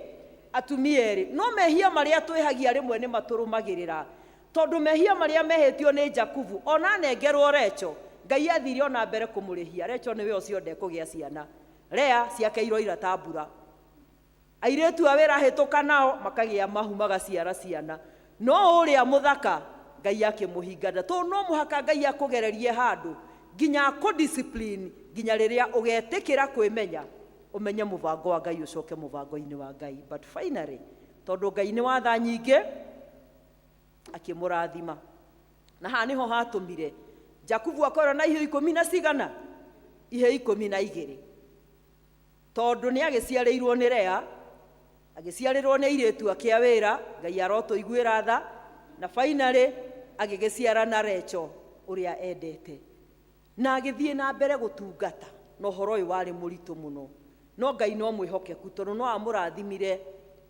atumia erĩ. No mehia marĩa twĩhagia rĩmwe nĩ matũrũmagĩrĩra, tondũ mehia marĩa mehĩtio nĩ Jakubu ona anengerwo Rachel, Ngai athire ona mbere kũmũrĩhia. Rachel nĩwe ũcio ndekũgĩa ciana, Lea ciake iroira ta mbura. Airĩtu a wĩra hĩtũka nao makagĩa mahu magaciara ciana, no ũrĩa mũthaka Ngai akĩmũhinga nda. Tondũ no mũhaka Ngai akũgererie handũ nginya akũ-discipline, nginya rĩrĩa ũgetĩkĩra kwĩmenya, ũmenye mũbango wa Ngai, ũcoke mũbango-inĩ wa Ngai. But finally, tondũ Ngai nĩ wa tha nyingĩ, akĩmũrathima. Na haha nĩho hatũmire Jakubu akorwo na ihĩĩ 10 na cigana, ihĩĩ 12, tondũ nĩ agĩciarĩirwo nĩ Lea, agĩciarĩrwo nĩ airĩtu ake a wĩra, Ngai arotũiguĩra tha, na finally agĩgĩciara na Rachel ũrĩa endete, na agĩthiĩ na mbere gũtungata. Na ũhoro ũyũ warĩ mũritũ mũno, no Ngai no mwĩhokeku, tondũ no amũrathimire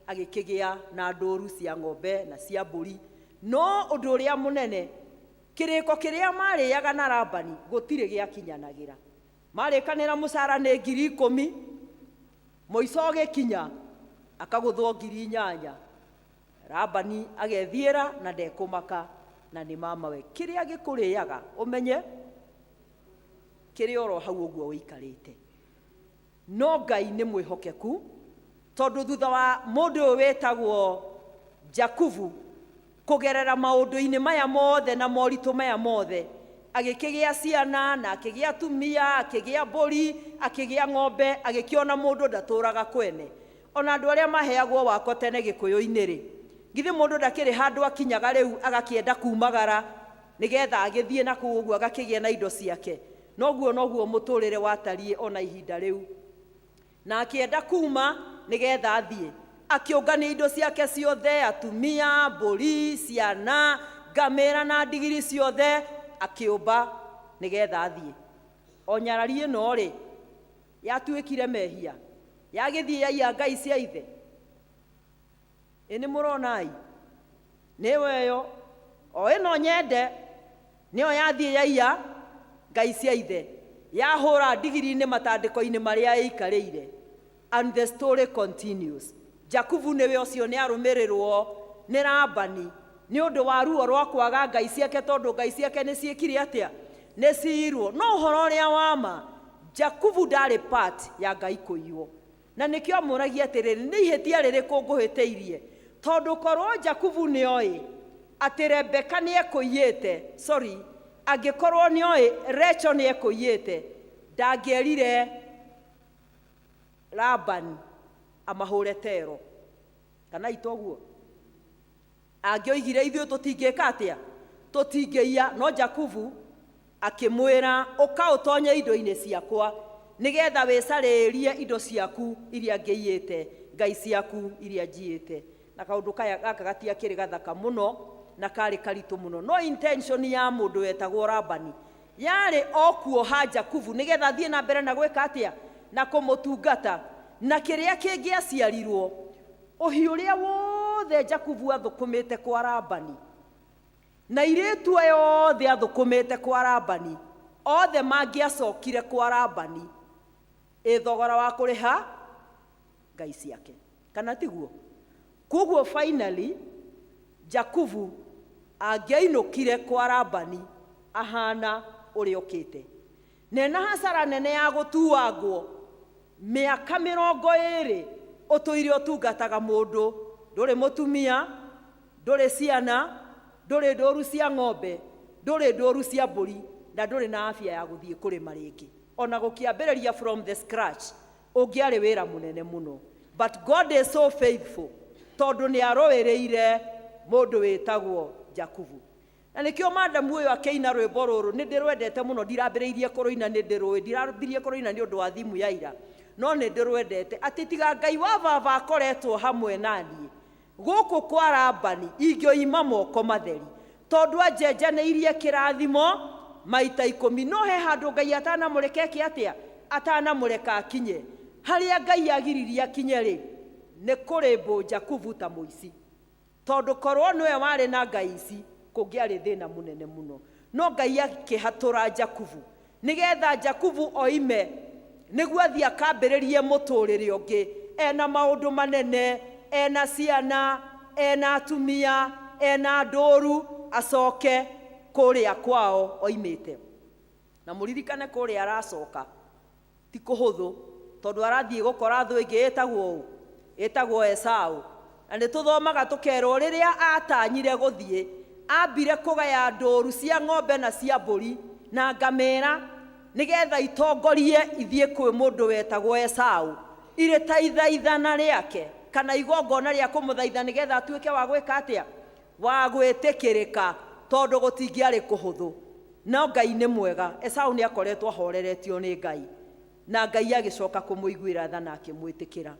agĩkĩgĩa na ndũru cia ng'ombe na cia mbũri. No ũndũ ũrĩa mũnene, kĩrĩko kĩrĩa marĩaga na Labani gũtirĩ gĩakinyanagĩra. Marĩkanĩra mũcara nĩ 10,000, mũico ũgĩkinya akagũthwo 8,000. Labani agethiĩra na ndekũmaka, na nĩ mamawe. Kĩrĩa gĩkũrĩaga ũmenye kĩrĩ oro hau ũguo ũikarĩte. No Ngai nĩ mwĩhokeku, tondũ thutha wa mũndũ ũyũ wĩtagwo Jakubu kũgerera maũndũ-inĩ maya mothe na moritũ maya mothe, agĩkĩgĩa ciana na akĩgĩa atumia, akĩgĩa mbũri, akĩgĩa ng'ombe, agĩkĩona mũndũ ndatũraga kwene. Ona andũ arĩa maheagwo wako tene Gĩkũyũ-inĩ rĩ, githĩ mũndũ ndakĩrĩ handũ akinyaga rĩu agakĩenda kumagara nĩgetha agĩthiĩ na kũu ũguo agakĩgĩa na indo ciake. Noguo noguo mũtũrĩre watariĩ ona ihinda rĩu. Na akĩenda kuma nĩgetha athiĩ, akĩũngania indo ciake ciothe, atumia, mbũri, ciana, ngamĩra na ndigiri ciothe, akĩũmba nĩgetha athiĩ. O nyarari ĩno rĩ, yatuĩkire mehia, yagĩthiĩ yaiya ngai cia ithe. Ĩ nĩ mũrona-i, nĩyo ĩyo, o ĩno nyende, nĩyo yathiĩ yaiya ngai cia ithe, yahũra ndigiri-inĩ matandĩko-inĩ marĩa ĩikarĩire. And the story continues. Jakubu nĩwe ũcio nĩ arũmĩrĩrwo nĩ Labani nĩ ũndũ wa ruo rwa kwaga ngai ciake, tondũ ngai ciake nĩ ciĩkire atĩa? Nĩ ciirwo. No ũhoro ũrĩa wa ma, Jakubu ndarĩ part ya ngai kũiywo. Na nĩkĩo amũragia atĩrĩrĩ, nĩ ihĩtia rĩrĩkũ ngũhĩtĩirie? Tondũ korwo Jakubu nĩoĩ atĩ Rebeka nĩekũiyĩte, sorry, angĩkorwo nĩoĩ Rachel nĩekũiyĩte, ndangĩerire Labani amahũre tero. Kana itoguo? Angĩoigire ithuĩ tũtingĩka atĩa? Tũtingĩiya. No Jakubu akĩmwĩra, ũka ũtonye indo-inĩ ciakwa, nĩgetha wĩcarĩrie indo ciaku iria ngĩiyĩte, ngai ciaku iria njiyĩte. Na kaũndũ kaya gaka gatiakĩrĩ gathaka mũno na karĩ karitũ mũno, no intention ya mũndũ wetagwo Labani yarĩ o kuoha Jakubu nĩgetha athiĩ na mbere na gwĩka atĩa? Na kũmũtungata. Na kĩrĩa kĩngĩaciarirwo, ũhiũ ũrĩa wothe Jakubu athũkũmĩte kwa Labani na airĩtu aya othe athũkũmĩte kwa Labani, othe mangĩacokire kwa Labani ĩ thogora wa kũrĩha ngai ciake, kana tiguo? Koguo finally Jakubu angĩainũkire kwa Labani ahana ũrĩa okĩte, nena hasara nene ya gũtuangwo mĩaka 20 ũtũire ũtungataga mũndũ, ndũrĩ mũtumia, ndũrĩ ciana, ndũrĩ ndũru cia ng'ombe, ndũrĩ ndũru cia mbũri, na ndũrĩ na afya ya gũthiĩ kũrĩma rĩngĩ. Ona gũkĩambĩrĩria from the scratch ũngĩarĩ wĩra mũnene mũno. But God is so faithful, tondũ nĩ arũĩrĩire mũndũ wĩtagwo Jakubu. Na nĩkĩo madamu ũyũ akĩina rwĩmbo rũrũ nĩ ndĩrwendete mũno. Ndirambĩrĩirie kũrũina nĩ ndĩrũĩ, ndirambirie kũrũina nĩ ũndũ wa thimu ya ira, no nĩ ndĩrwendete, atĩ tiga Ngai wa baba akoretwo hamwe naniĩ gũkũ kwa Labani, ingĩoima moko matheri, tondũ anjenjanĩirie kĩrathimo maita 10. No he handũ Ngai atanamũreka eke atĩa? Atanamũreka akinye harĩa Ngai agiririe akinye rĩ, nĩ kũrĩmbũ Jakubu ta mũici, tondũ korwo nĩwe warĩ na ngai ici kũngĩarĩ thĩna mũnene mũno. No Ngai akĩhatũra Jakubu nĩgetha Jakubu oime nĩguo athiĩ akambĩrĩrie mũtũrĩre ũngĩ, ena maũndũ manene, ena ciana, ena atumia, ena ndũru, acoke kũrĩa kwao oimĩte. Na mũririkane kũrĩa aracoka ti kũhũthũ, tondũ arathiĩ gũkora thũ ĩngĩ ĩtagwo ũ? Ĩtagwo Esau. Na nĩ tũthomaga tũkerwo rĩrĩa atanyire gũthiĩ, ambire kũgaya ndũru cia ng'ombe na cia mbũri na ngamĩra nĩgetha itongorie ithiĩ kwĩ mũndũ wetagwo Esau irĩ ta ithaithana rĩake kana igongona rĩa kũmũthaitha, nĩgetha atuĩke wa gwĩka atĩa? Wa gwĩtĩkĩrĩka, tondũ gũtingĩarĩ kũhũthũ. No Ngai nĩ mwega. Esau nĩ akoretwo ahoreretio nĩ Ngai, na Ngai agĩcoka kũmũiguĩra tha na akĩmwĩtĩkĩra.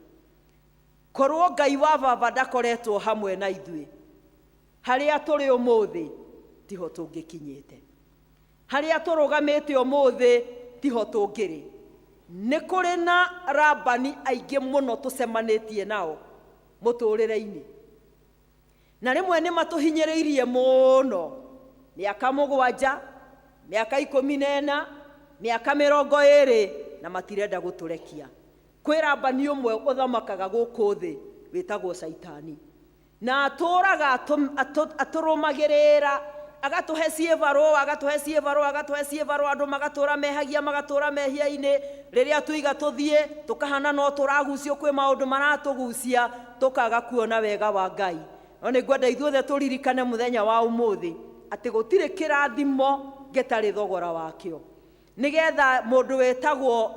Korwo Ngai wa baba ndakoretwo hamwe na ithuĩ, harĩa tũrĩ ũmũthĩ tiho tũngĩkinyĩte, harĩa tũrũgamĩte ũmũthĩ tiho tũngĩrĩ. Nĩ kũrĩ na Labani aingĩ mũno tũcemanĩtie nao mũtũrĩre-inĩ, na rĩmwe nĩ matũhinyĩrĩirie mũno, mĩaka 7, mĩaka 14, mĩaka 20, na matirenda gũtũrekia. Kwĩ Labani ũmwe ũthamakaga gũkũ thĩ wĩtagwo Caitani, na atũraga atũrũmagĩrĩra, agatũhe ciĩbarũa, agatũhe ciĩbarũa, agatũhe ciĩbarũa, andũ magatũra mehagia, magatũra mehia-inĩ. Rĩrĩa tuiga tũthiĩ tũkahana no tũragucio, kwĩ maũndũ maratũgucia, tũkaga kuona wega wa Ngai. No nĩ ngwenda ithuothe tũririkane mũthenya wa ũmũthĩ atĩ gũtirĩ kĩrathimo gĩtarĩ thogora wakĩo. Nĩgetha mũndũ wĩtagwo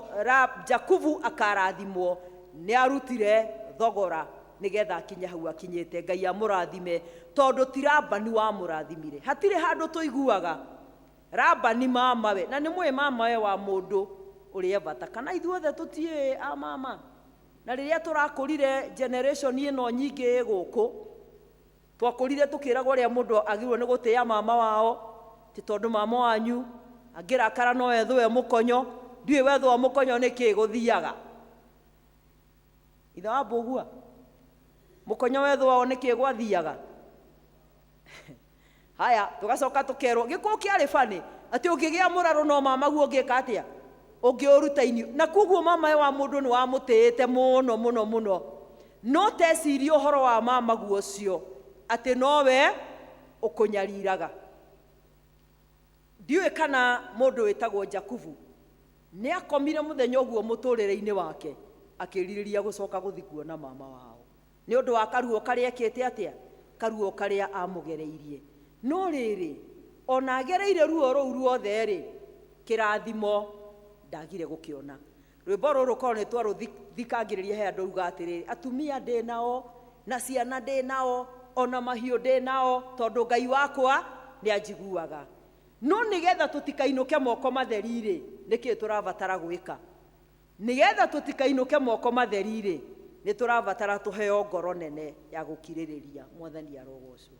Jakubu akarathimwo, nĩ arutire thogora nĩgetha akinye hau akinyĩte. Ngai amũrathime, tondũ ti Labani wamũrathimire. Hatirĩ handũ tũiguaga Labani mamawe, na nĩ mũĩ mamawe wa mũndũ ũrĩa bata, kana ithuothe tũtiũĩ a mama? Na rĩrĩa tũrakũrire, generation ĩno nyingĩ ĩ gũkũ, twakũrire tũkĩragwo ũrĩa mũndũ agĩrĩirwo nĩ gũtĩĩa mama wao, ti tondũ mama wanyu angĩrakara no ethũe mũkonyo. Ndiũĩ wethũa mũkonyo nĩ kĩ gũthiaga, ithe wa mbũgua, mũkonyo wethũao nĩ kĩ gwathiaga. Haya, tũgacoka tũkerwo gĩkũũ kĩarĩ bani atĩ ũngĩgĩa mũrarũ no mamaguo ũngĩka atĩa, ũngĩũruta inio. Na koguo mamawe wa mũndũ nĩ wamũtĩĩte mũno mũno mũno. No tecirie ũhoro wa mamaguo ũcio atĩ nowe ũkũnyariraga. Ndiũĩ kana mũndũ wĩtagwo Jakubu nĩ akomire mũthenya ũguo mũtũrĩre-inĩ wake akĩrirĩria gũcoka gũthiĩ kuona mama wao, nĩ ũndũ wa karuo karĩa ekĩte atĩa, karuo karĩa amũgereirie. No rĩrĩ, ona agereire ruo rũu ruothe rĩ, kĩrathimo ndagire gũkĩona. Rwĩmbo rũrũ korwo nĩ twarũthikangĩrĩria, he andũ uga atĩrĩrĩ, atumia ndĩ nao na ciana ndĩ nao, ona mahiũ ndĩ nao, tondũ Ngai wakwa Nĩ anjiguaga. No nĩgetha tũtikainũke moko matheri-rĩ, nĩkĩ tũrabatara gwĩka? Nĩgetha tũtikainũke moko matheri-rĩ, nĩ tũrabatara tũheo ngoro nene ya gũkirĩrĩria. Mwathani arogocwo.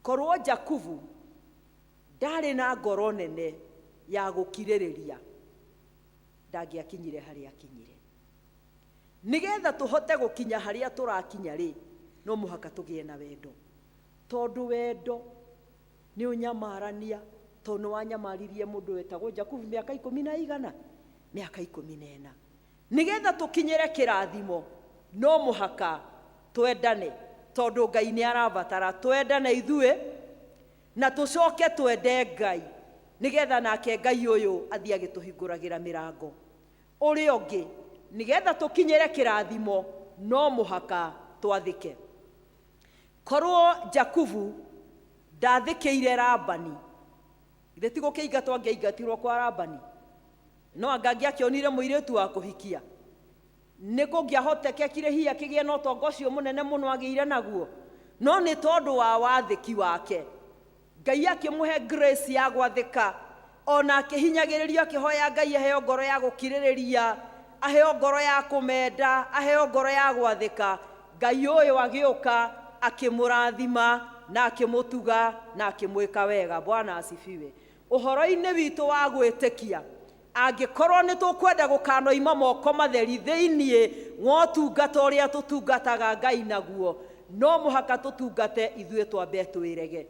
Korwo Jakubu ndarĩ na ngoro nene ya gũkirĩrĩria, ndangĩakinyire harĩa akinyire. Nĩgetha tũhote gũkinya harĩa tũrakinya rĩ, no mũhaka tũgĩe na wendo, tondũ wendo nĩ ũnyamarania, tondũ nĩ wanyamaririe mũndũ wetagwo Jakubu mĩaka ikũmi na igana, mĩaka 14. Nĩgetha tũkinyĩre kĩrathimo, no mũhaka twendane, tondũ Ngai nĩ arabatara twendane ithuĩ na tũcoke twende Ngai, nĩgetha nake Ngai ũyũ athiĩ agĩtũhingũragĩra mĩrango. Ũrĩa ũngĩ, nĩgetha tũkinyĩre kĩrathimo, no mũhaka twathĩke. Korwo Jakubu ndathĩkĩire Labani, githĩ ti gũkĩingatwo angĩaingatirwo kwa Labani? No anga angĩakĩonire mũirĩtu wa kũhikia? Nĩ kũngĩahotekekire hihi akĩgĩe na ũtonga ũcio mũnene mũno agĩire naguo? No nĩ tondũ wa wathĩki wake, Ngai akĩmũhe grace ya gwathĩka, ona akĩhinyagĩrĩrio akĩhoya Ngai aheo ngoro ya gũkirĩrĩria, aheo ngoro ya kũmenda, aheo ngoro ya gwathĩka. Ngai ũyũ agĩũka akĩmũrathima na akĩmũtuga na akĩmwĩka wega. Bwana asifiwe. Ũhoro-inĩ witũ wa gwĩtĩkia, angĩkorwo nĩ tũkwenda gũkanoima moko matheri thĩinĩ wa ũtungata ũrĩa tũtungataga Ngai naguo, no mũhaka tũtungate ithuĩ twambe twĩrege,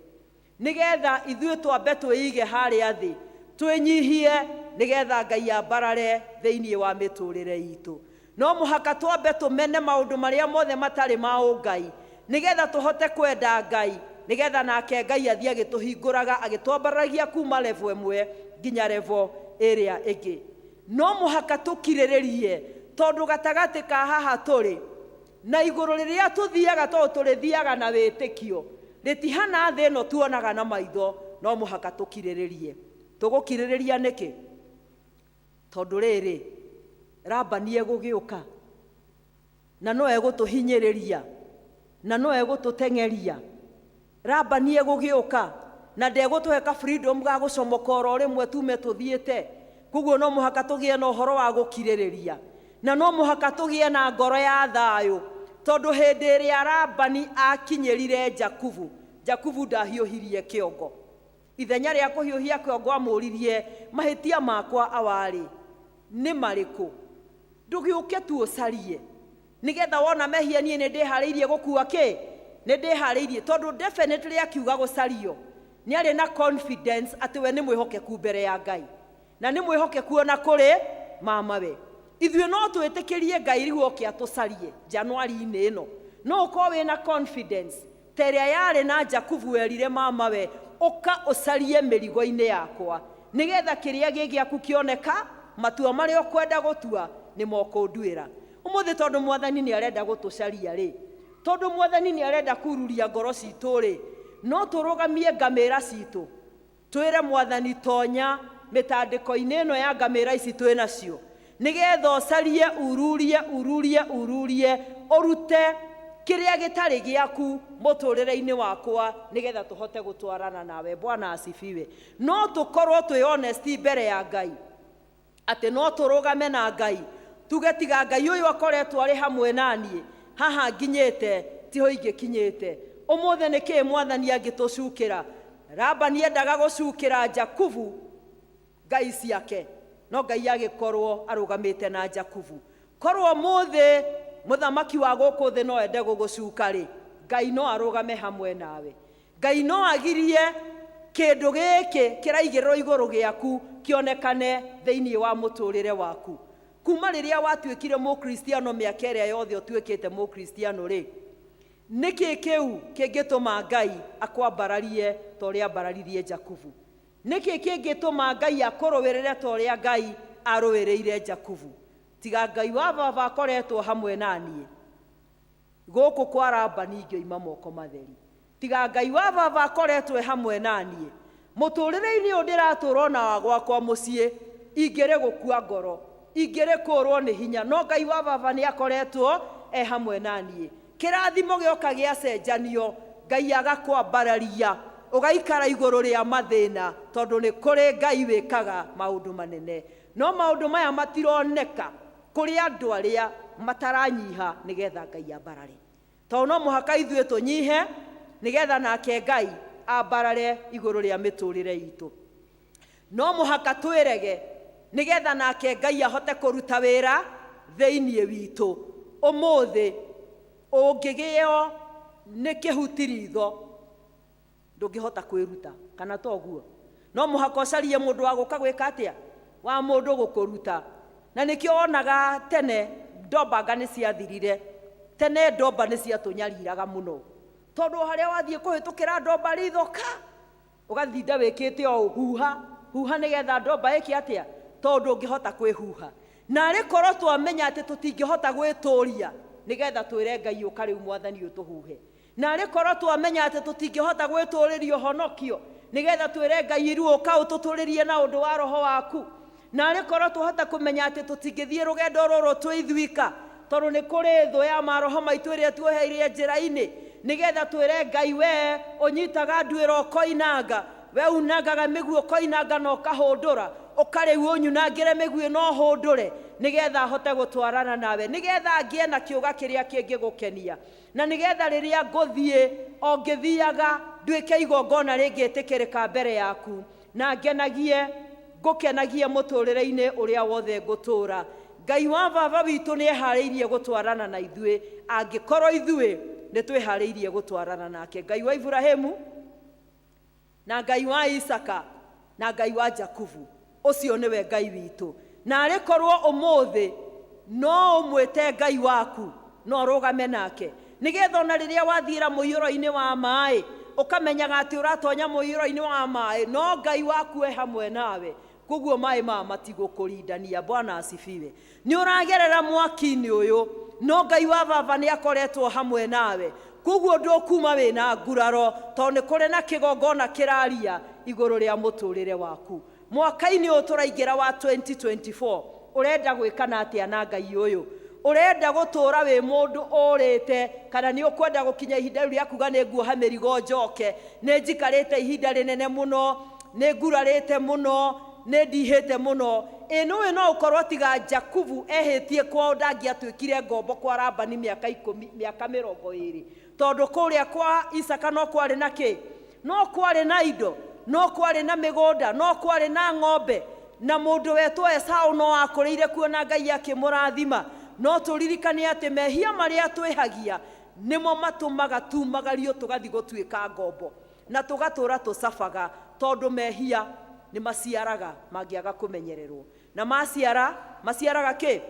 nĩgetha ithuĩ twambe twĩige harĩa thĩ, twĩnyihie, nĩgetha Ngai ambarare thĩinĩ wa mĩtũrĩre itũ. No mũhaka twambe tũmene maũndũ marĩa mothe matarĩ ma ũngai, nĩgetha tũhote kwenda Ngai, nĩgetha nake Ngai athiĩ agĩtũhingũraga, agĩtwambararagia kuma level ĩmwe nginya level ĩrĩa ĩngĩ. No mũhaka tũkirĩrĩrie, tondũ gatagatĩ ka haha tũrĩ na igũrũ rĩrĩa tũthiaga, tondũ tũrĩthiaga na wĩtĩkio, rĩtihana thĩ ĩno tuonaga na maitho. No mũhaka tũkirĩrĩrie. Tũgũkirĩrĩria nĩkĩ? Tondũ rĩrĩ, Labani egũgĩũka na no egũtũhinyĩrĩria na no egũtũteng'eria. Labani egũgĩũka na ndegũtũhe ka freedom ga gũcomoka oro rĩmwe tume tũthiĩte. Koguo no mũhaka tũgĩe na ũhoro wa gũkirĩrĩria, na no mũhaka tũgĩe na ngoro ya thayũ, tondũ hĩndĩ ĩrĩa Labani akinyĩrire Jakubu, Jakubu ndahiũhirie kĩongo. Ithenya rĩa kũhiũhia kĩongo amũririe, mahĩtia makwa awarĩ nĩ marĩkũ? Ndũgĩũke tu ũcarie, nĩgetha wona mehia niĩ nĩ ndĩharĩirie gũkua kĩ, nĩ ndĩharĩirie. Tondũ definitely akiuga gũcario, nĩ arĩ na confidence atĩ we nĩ mwĩhokeku mbere ya Ngai, na nĩ mwĩhokeku ona kũrĩ mamawe. Ithuĩ no twĩtĩkĩrie Ngai rĩu oke atũcarie Januari-inĩ ĩno? No ũkorwo wĩna confidence ta ĩrĩa yarĩ na Jakubu erire mamawe, ũka ũcarie mĩrigo-inĩ yakwa, nĩgetha kĩrĩa gĩ gĩaku kĩoneka, matua marĩa ũkwenda gũtua nĩmo ũkũnduĩra ũmũthĩ. Tondũ Mwathani nĩ arenda gũtũcaria rĩ, tondũ Mwathani nĩ arenda kururia ngoro citũ rĩ, no tũrũgamie ngamĩra citũ, twĩre Mwathani, tonya mĩtandĩko-inĩ ĩno ya ngamĩra ici twĩ nacio, nĩgetha ũcarie, ururie, ururie, ururie, ũrute kĩrĩa gĩtarĩ gĩaku mũtũrĩre-inĩ wakwa, nĩgetha tũhote gũtwarana nawe. Bwana asifiwe. No tũkorwo twĩ honest mbere ya Ngai atĩ no tũrũgame na Ngai tuge, tiga Ngai ũyũ akoretwo arĩ hamwe na niĩ haha nginyĩte, tiho ingĩkinyĩte ũmũthĩ. Nĩ kĩĩ Mwathani angĩtũcukĩra? Labani endaga gũcukĩra Jakubu ngai ciake, no Ngai agĩkorwo arũgamĩte na Jakubu. Korwo mũthĩ mũthamaki wa gũkũ thĩ no ende gũgũcuka rĩ, Ngai no arũgame hamwe nawe. Ngai no agirie kĩndũ gĩkĩ kĩraigĩrĩrwo igũrũ gĩaku kĩonekane thĩinĩ wa mũtũrĩre waku. Kuma rĩrĩa watuĩkire mũkristiano, mĩaka ĩrĩa yothe ũtuĩkĩte mũkristiano rĩ, nĩkĩ kĩu kĩngĩtũma Ngai akwambararie ta ũrĩa ambararirie Jakubu? Nĩkĩ kĩngĩtũma Ngai akũrũĩrĩre ta ũrĩa Ngai arũĩrĩire Jakubu? Tiga Ngai wa baba akoretwo hamwe na niĩ, gũkũ kwa Labani ingĩoima moko matheri. Tiga Ngai wa baba akoretwo e hamwe na niĩ, mũtũrĩre-inĩ ũyũ ndĩratũra ona wa gwakwa mũciĩ, ingĩrĩ gũkua ngoro, ingĩrĩ kũrwo nĩ hinya. No Ngai wa baba nĩ akoretwo e hamwe na niĩ. Kĩrathimo gĩoka gĩacenjanio, Ngai agakwambararia. Ũgaikara igũrũ rĩa mathĩna, tondũ nĩ kũrĩ Ngai wĩkaga maũndũ manene. No maũndũ maya matironeka kũrĩ andũ arĩa mataranyiha nĩgetha Ngai ambarare, tondũ no mũhaka ithuĩ tũnyihe nĩgetha nake Ngai ambarare igũrũ rĩa mĩtũrĩre itũ. No mũhaka twĩrege nĩgetha nake Ngai ahote kũruta wĩra thĩinĩ witũ. Ũmũthĩ ũngĩgĩo nĩ kĩhuti ritho, ndũngĩhota kwĩruta, kana toguo? No mũhaka ũcarie mũndũ wa gũka gwĩka atĩa, wa mũndũ gũkũruta. Na nĩkĩo wonaga tene ndombanga nĩ ciathirire. Tene ndomba nĩ ciatũnyariraga mũno, tondũ o harĩa wathiĩ kũhĩtũkĩra ndomba ritho ka ũgathinda wĩkĩte o huha huha nĩgetha ndomba ĩke atĩa, tondũ ndũngĩhota kwĩhuha. Na arĩ korwo twamenya atĩ tũtingĩhota gwĩtũria, nĩgetha twĩre Ngai, ũka rĩu Mwathani ũtũhuhe. Na arĩ korwo twamenya atĩ tũtingĩhota gwĩtũrĩria ũhonokio, nĩgetha twĩre Ngai, rĩu ũka ũtũtũrĩrie na ũndũ wa roho waku. Na arĩ korwo twahota kũmenya atĩ tũtingĩthiĩ rũgendo rũrũ twĩ ithuika, tondũ nĩ kũrĩ thũ ya maroho maitũ ĩrĩa tuoheirie njĩra-inĩ, nĩgetha twĩre Ngai, we ũnyitaga nduĩra ũkoinanga, we unangaga mĩguĩ ũkoinanga na ũkahũndũra, ũka rĩu ũnyunangĩre mĩguĩ na ũhũndũre, nĩgetha hote gũtwarana nawe, nĩgetha ngĩe na kĩũga kĩrĩa kĩngĩgũkenia, na nĩgetha rĩrĩa ngũthiĩ o ngĩthiaga nduĩke igongona rĩngĩtĩkĩrĩka mbere yaku, na ngenagie ngũkenagie mũtũrĩre-inĩ ũrĩa wothe ngũtũra. Ngai wa baba witũ nĩ eharĩirie gũtwarana na ithuĩ angĩkorwo ithuĩ nĩ twĩharĩirie gũtwarana nake. Ngai wa Iburahĩmu na Ngai wa Isaka na Ngai wa Jakubu, ũcio nĩwe Ngai witũ. Na arĩ korwo ũmũthĩ no ũmwĩte Ngai waku, no ũrũgame nake, nĩgetha ona rĩrĩa wathiĩra mũiyũro-inĩ wa maĩ, ũkamenyaga atĩ ũratonya mũiyũro-inĩ wa maĩ, no Ngai waku e hamwe nawe, koguo maĩ maya matigũkũrindania. Bwana asifiwe. Nĩ ũragerera mwaki-inĩ ũyũ, no Ngai wa baba nĩ akoretwo hamwe nawe, koguo ndũkuma wĩna nguraro, tondũ nĩ kũrĩ na kĩgongona kĩraria igũrũ rĩa mũtũrĩre waku. Mwaka-inĩ ũyũ tũraingĩra wa 2024, ũrenda gwĩkana atĩa na Ngai ũyũ? Ũrenda gũtũra wĩ mũndũ ũrĩte, kana nĩ ũkwenda gũkinya ihinda rĩu rĩa kuga nĩ nguoha mĩrigo njoke, nĩ njikarĩte ihinda rĩnene mũno, nĩ ngurarĩte mũno, nĩ ndihĩte mũno? Ĩ nĩũĩ no ũkorwo tiga Jakubu ehĩtie kwao ndangĩatuĩkire ngombo kwa Labani mĩaka 10, mĩaka 20, tondũ kũrĩa kwa Isaka no kwarĩ na kĩ? No kwarĩ na indo, no kwarĩ na mĩgũnda, no kwarĩ na ng'ombe, na mũndũ wetwo Esau no akũrĩire kuo na Ngai akĩmũrathima. No tũririkane atĩ mehia marĩa twĩhagia nĩmo matũmaga tumagario tũgathiĩ gũtuĩka ngombo na tũgatũra tũcabaga, tondũ mehia nĩ maciaraga mangĩaga kũmenyererwo. Na maciara, maciaraga kĩ?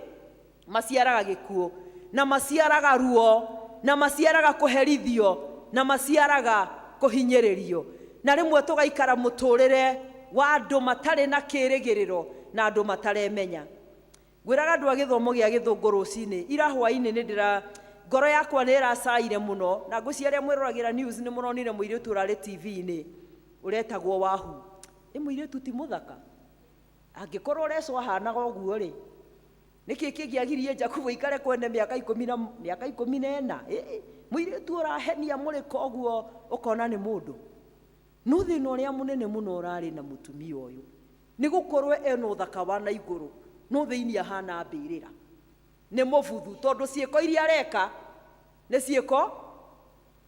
Maciaraga gĩkuũ, na maciaraga ruo, na maciaraga kũherithio, na maciaraga kũhinyĩrĩrio, na rĩmwe tũgaikara mũtũrĩre wa andũ matarĩ na kĩrĩgĩrĩro na andũ mataremenya. Ngwĩraga andũ a gĩthomo gĩa gĩthũngũ rũcinĩ, ira hwaĩ-inĩ nĩ ndĩra ngoro yakwa nĩ ĩracaire mũno, na ngwĩciria arĩa mwĩroragĩra news nĩ mũronire mũirĩtu ũrarĩ TV-inĩ ũretagwo Wahu. Ĩ mũirĩtu ti mũthaka? Angĩkorwo Reco ahanaga ũguo rĩ, nĩkĩ kĩngĩagirie Jakubu aikare kwene mĩaka 10 na mĩaka 14? Mũirĩtu ũrahenia mũrĩko ũguo ũkona nĩ mũndũ. No thĩna ũrĩa mũnene mũno ũrarĩ na mũtumia ũyũ nĩ gũkorwo ena ũthaka wa na igũrũ, no thĩinĩ ahana mbĩrĩra. Nĩ mũbuthu, tondũ ciĩko iria areka nĩ ciĩko,